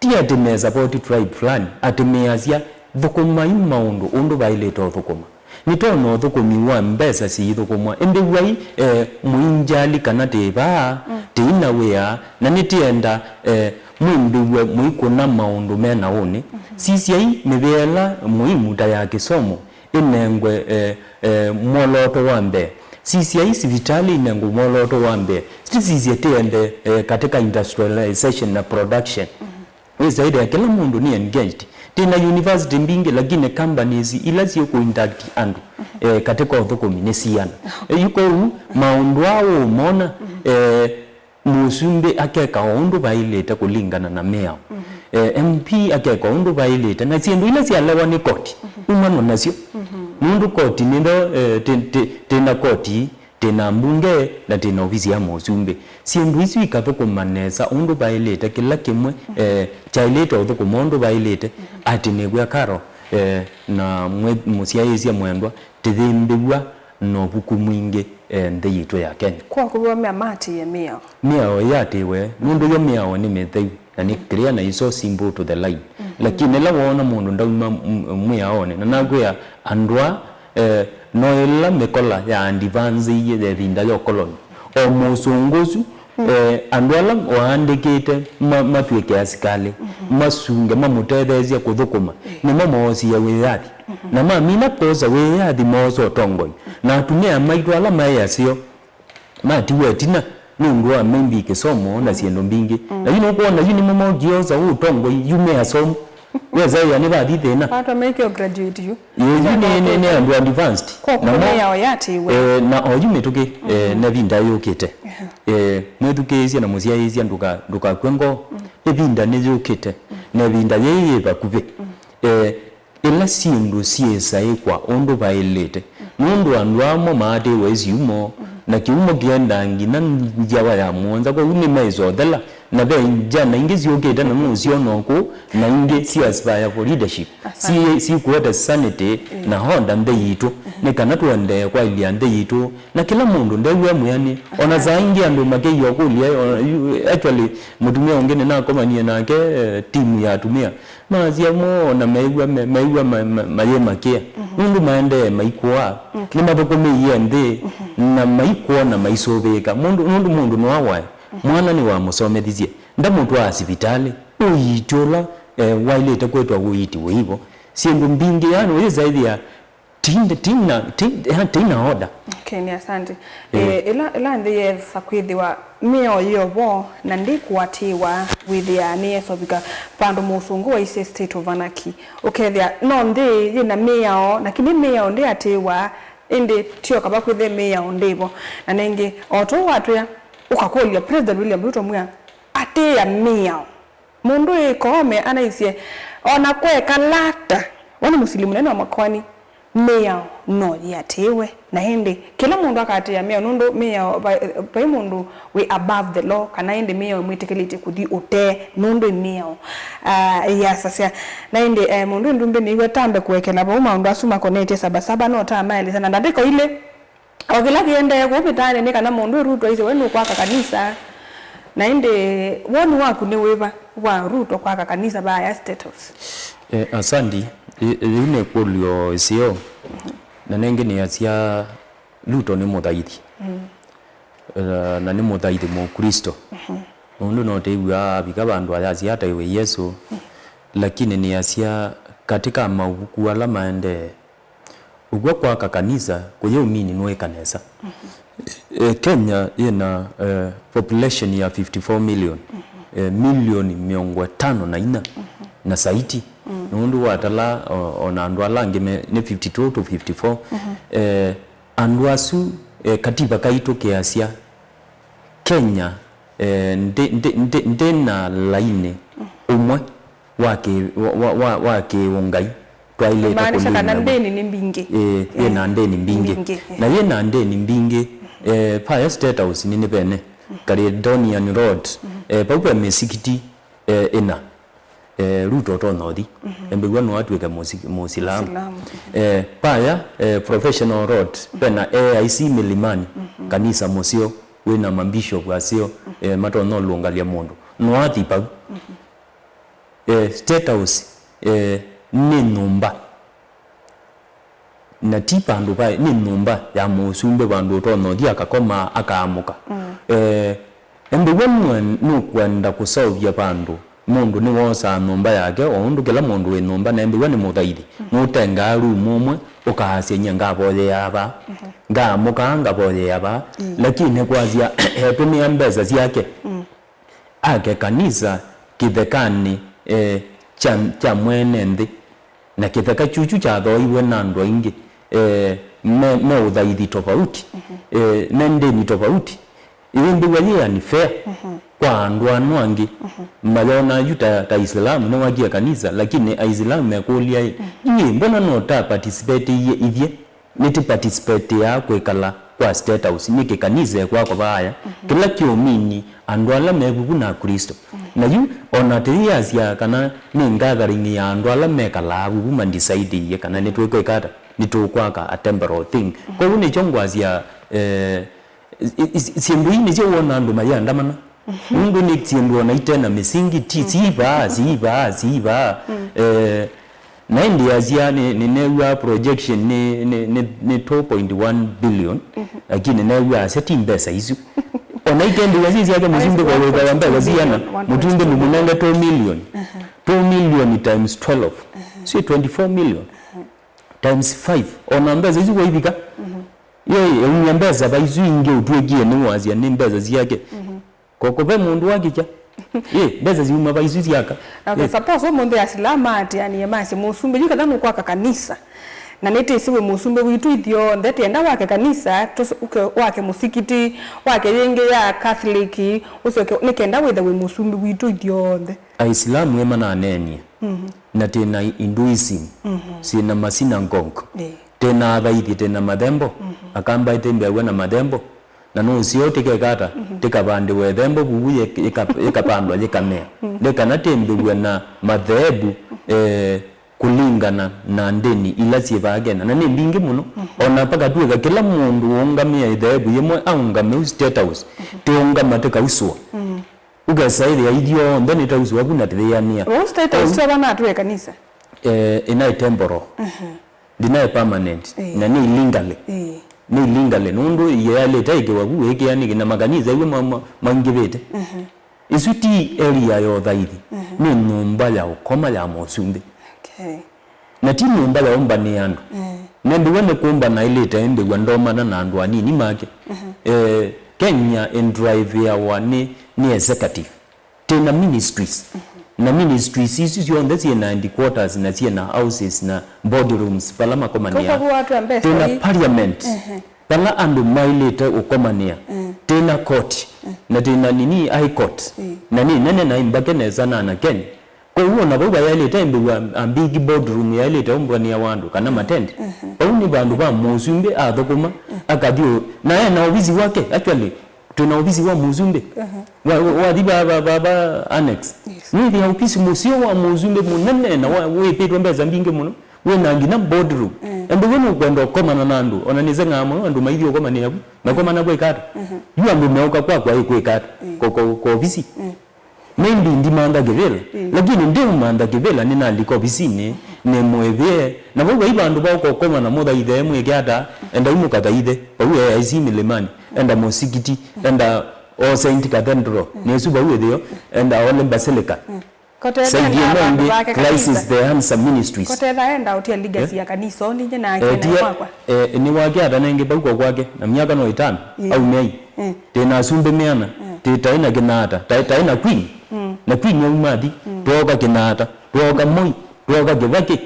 Ti atĩ me support tribe fulani, atĩ measya, "Thũkũmai maũndũ ũndũ vaĩlĩte ũthũkũma." Nĩtwona ũthũkũmi wa mbesa siithũkũmwa. Ĩmbĩw'ai, eh, mũinjali kana tĩ vaa, tĩina wĩa, na nĩtĩenda, eh, mwĩmbĩw'e mũikũna maũndũ me na ũnĩ. Sisyai mĩvĩa ĩla mũimu ta ya kĩsomo, ĩnengwe, eh, eh, mwolooto wa mbee. Sisyai sivitalĩ inengwe mwolooto wa mbee. Sisisye tĩende, eh, katika industrialization na production. Wĩsaĩthĩa kĩla mũndũ nĩ engaged. Twĩ na university mbingĩ, lakini companies ila syĩkũ induct andũ, eh, katika ũthũkũmi nĩ siana. Eh, yu kwoou, maũndũ aa ũũmona, eh, mũsumbĩ akeka o ũndũ vaĩlĩte kũlingana na mĩao. Eh, M P akeka o ũndũ vaĩlĩte, na syĩndũ ila syalewa nĩ koti, umanwa nasyo. Nũndũ koti nĩno, eh, tĩ, tĩ, tĩ na koti, tĩ na mbunge, na tĩ na ovisi ya mũsumbĩ. Syĩndũ isu ikathũkũma nesa ũndũ vaĩlĩte, kĩla kĩmwe, eh, kyaĩlĩte ũthũkũma ũndũ vaĩlĩte, atĩ nĩw'a Karo, eh, na mwĩ, mũsyaĩĩsya mwendwa, tĩyĩmbĩw'a na ũvuku mwingĩ, eh, nthĩ yitũ ya Kenya. Kwa kũvũamĩa maatĩĩe mĩao. Mĩao ĩyatĩĩwe, nũndũ yo mĩao nĩ mĩtheu, na nĩ clear na is so simple to the line. Lakini ĩla woona mũndũ ndauma m-, mwĩaonĩ, na nakwĩa andũ aa, eh, no ĩla mĩkola ya advance-ĩie ya ĩvinda ya ũkoloni. O mũsũngũ ũsu, eh, andũ ala waandĩkĩte ma-, matw'ĩke asikalĩ, masunge, mamũtetheesye kũthũkũma, nĩmo moosie wĩyathi. Na mamina kwosa wĩyathi, moosa ũtongoi. Na atumĩa maitũ ala maĩ aseo, matiwa ĩtina nũndũ wa maybe kĩsomo na syĩndũ mbingĩ. Na yu nũkwona yu nĩmo mokie osa ũtongoi, yu me asomu. Wesa ĩa nĩvathi thĩna. Atwa mekĩo graduate yu. Ĩ, yu nĩ, nĩ, nĩ andũ advanced. Kwa namo, kũmĩao yatĩwe. Eh, na o yu mĩtũkĩ, eh, na ĩvinda yũkĩte. Eh, mwĩthukĩĩsye na mũsyaĩĩsya ndũka-, ndũkakw'e ngoo. Ĩvinda nĩyũkĩte. Na ĩvinda yĩĩ yĩ vakuvĩ. Eh, ĩla syĩndũ syĩsaĩkwa ũndũ vaĩlĩte, nũndũ andũ amwe maatĩĩwe syumo, na kĩumo kĩendaa nginya nzyawa ya mũonza, kwoou nĩmaĩsothela Na ve njana ingĩ syũkĩte na nũsyona ũkũ, na ingĩ si aspire for leadership. Asante. Si, si kũete sanity na order nthĩ yitũ, nĩ kana tũendee kwaĩlya nthĩ yitũ. Na kĩla mũndũ ndew'a mwĩanĩ. Ona saa ingĩ andũ makĩia ũkũlya, o, you, actually, mũtumĩa ũngĩ nĩnakomanie nake, eh, timu ya atumĩa. Maasya mo ona meew'a, me-, meew'a ma-, ma-, mayĩmakĩa. Nũndũ maendee maikũaa. Okay. Nĩmathũkũmĩie nthĩ, na maikwona maisũvĩĩka. Mũndũ, nũndũ mũndũ nĩwawae. Mwana nĩwamũsomethisye, ndamũtwaa sivitalĩ, ũiiti ũla, eh, waĩlĩte kwĩtwa ũiiti wĩivo. Syĩndũ mbingĩ, yani, ũyĩsaĩthĩa ti, ti na, ti, ya, ti na order. Okay, nĩ asante. Eh. Eh, ĩla, ĩla nthĩ yeesa kwĩthĩwa mĩao yĩ o vo na ndĩkũatĩĩwa, wĩthĩaa nĩyeesa ũvika vandũ mũsũngũ waisye state of anarchy. Ũkethĩa no nthĩ yĩ na mĩao, lakini mĩao ndĩatĩĩwa, ĩndĩ tio kava kwĩthĩe mĩao ndĩvo. Na nengĩ, o tũu watwĩa, ũkakũlya President William Ruto mwĩa, atĩĩa mĩao. Mũndũ ĩ Koome anaisye, ona kwekala ata, we nĩ mũsili mũnene wa makoani, mĩao no yĩatĩĩwe. Na ĩndĩ, kĩla mũndũ akatĩĩa mĩao, nũndũ mĩao, vai, vai mũndũ wĩ above the law, kana ĩndĩ mĩao ĩmwĩtĩkĩlĩtye kũthi ũtee, nũndũ ĩ mĩao, ah, yasasya. Na ĩndĩ, eh, mũndũ ĩ ndumbĩ nĩw'e tambe kũekela vau maũndũ asu makonetye Saba Saba, no ta maelesya na ndatĩka ilĩ. O kĩla kĩendee kũu mĩtaanĩ nĩ kana mũndũ Ruto aisye we nũkwaka kanisa. Na ĩndĩ woni waku nĩ wĩva wa Ruto kwaka kanisa vaaya State House? Eh, asandi. Ĩ-, yĩu nĩ ĩkũlyo ĩseo. Na nengĩ nĩasya Ruto nĩ mũthaithi. Eh, na nĩ mũthaithi Mũkristo. Nũndũ no tĩw'aa avika vandũ ayasya ataĩwe Yesũ. Lakini nĩasya katika mavuku ala maendee, Ũkw'a kwaka kanisa kũyĩ ũmini nũĩka nesa. Eh, Kenya yĩna, eh, population ya fifty-four million, eh, milioni mĩongo ĩtano na inya na saiti. Nũndũ watala, o, o na andũ ala angĩ me, nĩ fifty-two to fifty-four. Eh, andũ asu, eh, katiba kaitũ kĩasya Kenya, eh, ndĩ, ndĩ, ndĩ, ndĩ na lainĩ ũmwe wa kĩ-, wa, wa, wa, wa kĩũngai twaĩlĩte kũmaanisha kana kũlĩna. Ndĩni nĩ mbingĩ. Ĩĩ, yĩ na ndĩni mbingĩ. Mbingĩ, eh. Na yĩ na ndĩni mbingĩ, eh, paya State House nĩ nĩ vene. Caledonian Road, eh, pau ve mĩsikiti, eh, ĩna. Eh, Ruto ũtonya ũthi. Embĩw'a no atw'ĩke mũsi-, Mũsilamu. Mũsilamu. Eh, paya, eh, Professional Road, vena A I C Milimani, kanisa mũseo, wĩna mabishop aseo, eh, matonya ũlũngalya mũndũ. No athi pau. Eh, State House, eh, nĩ nyũmba. Na ti vandũ va, nĩ nyũmba ya mũsumbĩ, vandũ ũtonya ũthi akakoma, akaamũka. Eh, embĩw'a nũen-, nũkwenda kũseũvya vandũ, mũndũ nĩwosaa nyũmba yake, o ũndũ kĩla mũndũ wĩ nyũmba, na embĩw'a nĩ mũthaithi. Nũtengaa rumu ũmwe, ũkaasya, "Nyie ngavoyeaa vaa, ngaamũkaa, ngavoyea vaa." Lakini kwasya etũmĩa mbesa syake. Ake kanisa kĩthekanĩ, eh, kya, kya mwene nthĩ, na kĩtheka kyukyu kyathooiwe na andũ aingĩ, eh, me, me ũthaithi tofauti, eh, me ndĩni tofauti. Ĩyĩmbĩw'a yĩ unfair kwa andũ ano angĩ. Mayona yu ta, ta Islamu nĩwakie kanisa, lakini Aisilamu mekũlya ĩ, "Ĩ, mbona no ta participate iye ithyĩ?" Nĩtũ participate ya kwĩkala kwa State House, nĩkĩ kanisa ĩkwakwa vaaya? Kĩla kĩũmini andũ ala me vuvu na Kristo. Na yu, ona tĩyĩasya kana nĩ gathering ya andũ ala mekalaa vuvu ma decide-ie kana nĩtwĩkwĩka ata, nĩtũkwaka a temporal thing. Kwoou nĩkyo ngwasya, eh, i-, i-, syĩndũ ii nĩsyo wona andũ mayĩandamana. Nũndũ nĩ syĩndũ ona ite na mĩsingi, ti, siivaa, siivaa, siivaa. Eh, na ĩndĩ asya nĩ, nĩneew'a projection nĩ, nĩ, nĩ, nĩ two point one billion, lakini neew'a asya ti mbesa isu. Ona ite mbesa syake mũsumbĩ kwa wĩtha wa mbesa siana, mũsumbĩ nũmũnenge two million. Two million times twelve. Si twenty-four million. Times five. Ona mbesa isu waivika. Ye, eumya mbesa va isu ingĩ ũtw'ĩkie nĩ wasya nĩ mbesa syake. Koko ve mũndũ wakĩkya. Ĩ, mbesa siuma va isu syaka? Okay, ĩ. Suppose ũmũnthĩ Asilamu maatĩanie masye, "Mũsumbĩ, yu ketha nũkwaka kanisa. Na nĩtĩsĩ wĩ mũsumbĩ witũ ithyonthe, tĩenda wake kanisa, tũs-, ũke wake mũsikiti, wake yĩngĩ ya Catholic, ũsyoke, nĩ kenda wĩthe wĩ mũsumbĩ witũ ithyonthe." Aisilamu ĩ mananeenie. Na twĩ na Hinduism, syĩ na masinagogue, ĩ. Twĩ na athaithi, twĩ na mathembo, Akamba ĩtembĩaw'a na mathembo. Na nũseo tĩkeka ata? Tĩkavandĩwe ĩthembo vuvu yĩk-, yĩka-, yĩkapandwa yĩkamea. Nĩ kana tĩmbĩw'e na matheevu, eh, kũlingana na ndĩni ila syĩ vaa Kenya. Na nĩ mbingĩ mũno. O na pakatw'ĩka kĩla mũndũ ũũngamĩa ĩtheevu yĩmwe aũngame u State House, tĩũngama tĩkausũa. Ũkesa ĩthĩa ithyonthe nĩtausũa vu na tĩyĩanĩa. Ũu State House tyo vanatwĩe kanisa? Eh, ĩnaĩ temporal. Ndinaĩ permanent. Ĩĩ. Na nĩ illegally. Ĩĩ. Nĩ illegally. Nũndũ yaĩlĩte ĩkĩwa vu ĩkĩanĩke na makanisa yu ma-, ma-, maingĩvĩte. Ĩsu ti area ya ũthaithi. Nĩ nyũmba ya ũkoma ya mũsumbĩ. Okay. Na ti nyũmba ya ũmbanĩa andũ. Nembĩw'a nĩ kũmbana ĩlĩte ĩmbĩw'a ndomana na andũ anini make. Eh, Kenya ĩndriveawa nĩ, nĩ executive. Twĩna ministries. Na ministries isu syonthe syĩna headquarters na syĩna houses na boardrooms vala makomanĩaa. Koka vu watu wa mbesa. Twĩna parliament. Vala andũ maĩlĩte ũkomanĩa. Twĩna court. Na twĩna nini, high court. Na nĩ nene na ĩ mbake nesa na anakeni. Kwoou ona vau vayaĩlĩte ĩmbĩw'a a big boardroom yaĩlĩte ũmbanĩawa andũ kana matenti. Vau nĩ vandũ va mũsumbĩ athũkũma, akathi ũ-, na ena ovisi wake, actually, twĩna ovisi wa mũsumbĩ. Wa, wa, wathi va, va, va, va annex. Nĩthĩa ovisi mũseo wa mũsumbĩ mũnene na wa, wĩkĩtwe mbesa mbingĩ mũno. Wĩna nginya boardroom. Ĩmbĩw'a nũkwenda ũkomana na andũ, ona nĩseng'aa mũno andũ maithi ũkomanĩa vu. Makomana kwĩka ata? Yu andũ meũka kwakwa ĩkwĩka ata? Ko, ko, ko ovisi. Maybe ndimantha kĩvĩla, lakini ndiũmantha kĩvĩla nĩnalika ovisinĩ, nĩmũĩvĩe. Na vau vai vandũ va ũkokomana mũthaithe, mwĩke ata? Endai mũkathaithe. Vau e A I C Milimani, enda mũsikiti, enda o Saint Cathedral, nĩsu vau ĩtheo, enda ole Basilica. Saidia enda vandũ vake kanisa. Christ is the answer ministries. Kotetha enda ũtia legacy ya kanisa, o ninye na akene kwakwa. Eh, nĩ wake ata nenge vau kwa kwake, na myaka no ĩtano, au mei. Twĩ na asumbĩ meana, twĩ taĩ na Kĩnata, taĩ, taĩ na Queen, na Queen auma athi, twooka Kĩnata, twooka Moi, twooka Kĩvakĩ,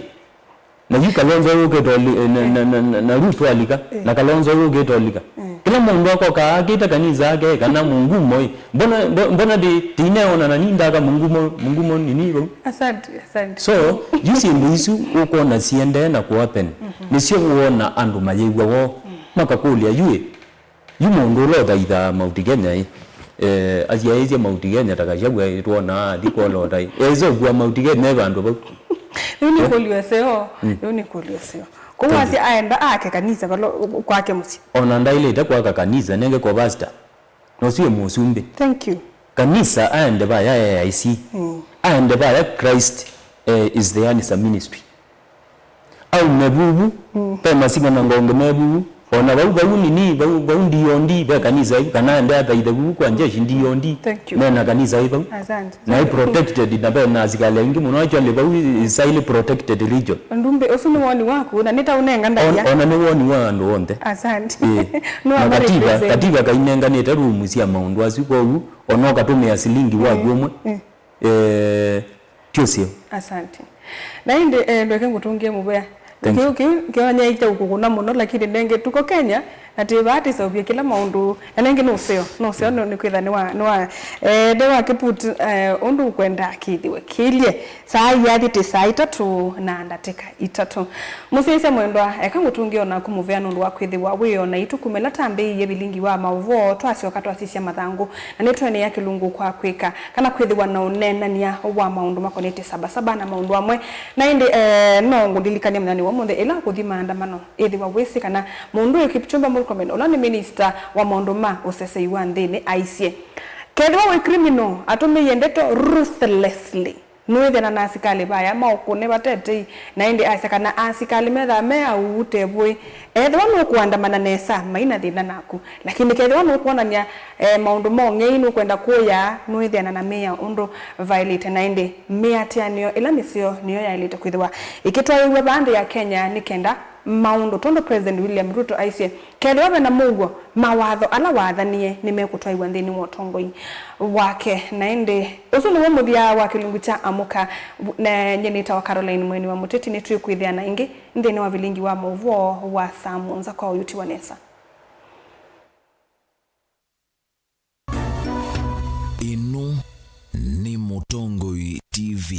na yu Kalonzo yũkĩte ũli-, na, na, na, na, na Ruto alika, na Kalonzo yũkĩte ũlika. Kĩla mũndũ akoka akĩte kanisa yake, kana mũngumo ĩ. Mbona, mbo-, mbona ndi, tineona na nindaka mũngumo, mũngumo nini vau? Asante, asante. So, yu syĩndũ isu ũkwona siendee na kũhappen, nĩsyo wona andũ mayĩw'a woo, makakũlya, yu ĩ, Yu mũndũ ũla ũthaithaa Mount Kenya ĩ, eh, asyaĩĩsye Mount Kenya ta Gachagua ĩ, twonaa athi kwolota ĩ. Esa ũkua Mount Kenya e vandũ vau. Yu nĩ kũlyo seo, yu nĩ kũlyo seo. Kũu wasya aenda ake kanisa vala kwake mũsyĩ. Ona ndaĩlĩte kwaka kanisa, nenge kwa pastor. Nosie mũsumbĩ. Thank you. Kanisa aende vaya A I C. Aende vaya Christ, eh, is the answer ministry. Aume vuvu, ve Masima na Ngonge me vuvu, ona vau, vau nini, vau, vau D O D, ve kanisa yu, kana ende athaithe vuvu kwa njeshi D O D. Thank you. Mena kanisa yu vau. Asante. Na i protected, na ve na asikali aingĩ mũno, actually vau is highly protected region. Ndumbe, ũsu nĩ woni waku, na nĩtaũnenga ndaia. On-, ona nĩ woni wa andũ onthe. Asante. Ĩĩ. Na katiba, katiba kainenganĩte rumu sya maũndũ asu, kwoou ona ũkatũmĩa silingi waku ũmwe. Eh, Ti ũseo. Asante. Na ĩndĩ, eh, ndweke ngũtũngĩe mũvea. Thank you. Kĩu, kĩu kĩonyaĩte ũkũkũna mũno, lakini nenge tuko Kenya, na twĩ vaa tũseũvye kĩla maũndũ, na nenge nĩ ũseo, nĩ ũseo nĩ, nĩ kwĩtha nĩ wa, nĩ wa, eh, nĩ wa kĩput, eh, ũndũ ũkwenda kĩthĩwe kĩilye. Saa iyathi tĩ saa itatũ na ndatĩka itatũ. Mũsyaĩĩsya mwendwa, eka ngũtũngĩe o naku mũvea nũndũ wa kwĩthĩwa wĩ o naitũ kuma ĩla twambĩĩie vilingi wa maũvoo, twasyoka twasisya mathangũ, na nĩtwenea kĩlungu kwa kwĩka, kana kwĩthĩwa na ũneenany'a wa maũndũ makonetye Saba Saba na maũndũ amwe. Na ĩndĩ, eh, no ngũlilikany'e mũthenya wa ũmũnthĩ ĩla ũkũthi maandamano, ĩthĩwa wĩsĩ kana mũndũ ũyũ Kipchumba Murkomen, ũla nĩ minista wa maũndũ ma ũsesei wa nthĩnĩ, aisye, kethĩwa wĩ criminal, atũmĩie ndeto ruthlessly, nũĩthĩana na asikalĩ vaya maũkũne vate tei, na ĩndĩ asya kana asikalĩ methaa me auu tevũĩ. Ethĩwa nũkũandamana nesa, mai na thĩna naku. Lakini kethĩwa nũkwonany'a, eh, maũndũ ma ũng'ei nũkwenda kũya, nũĩthĩana na mĩao ũndũ vaĩlĩte, na ĩndĩ mĩatĩanĩo ĩla mĩseo nĩyo yaĩlĩte kwĩthĩwa ĩkĩtwaĩĩw'a vaa nthĩ ya Kenya nĩ kenda maũndũ, tondũ President William Ruto aisye, kethĩwa ve na mũuo, mawatho ala wathanie nĩmekũtwaĩwa nthĩnĩ wa ũtongoi wake. Na ĩndĩ, ũsu nĩw'o mũthya wa kĩlungu kya Amũka, na nyie nĩtawa Caroline Mweni wa Mũteti. Nĩtwĩkwĩthĩana ĩngĩ nthĩnĩ wa vilingi wa maũvoo wa saa mũonza kwa ũyũ ti wa nesa. Ĩno nĩ Mũtongoi T V.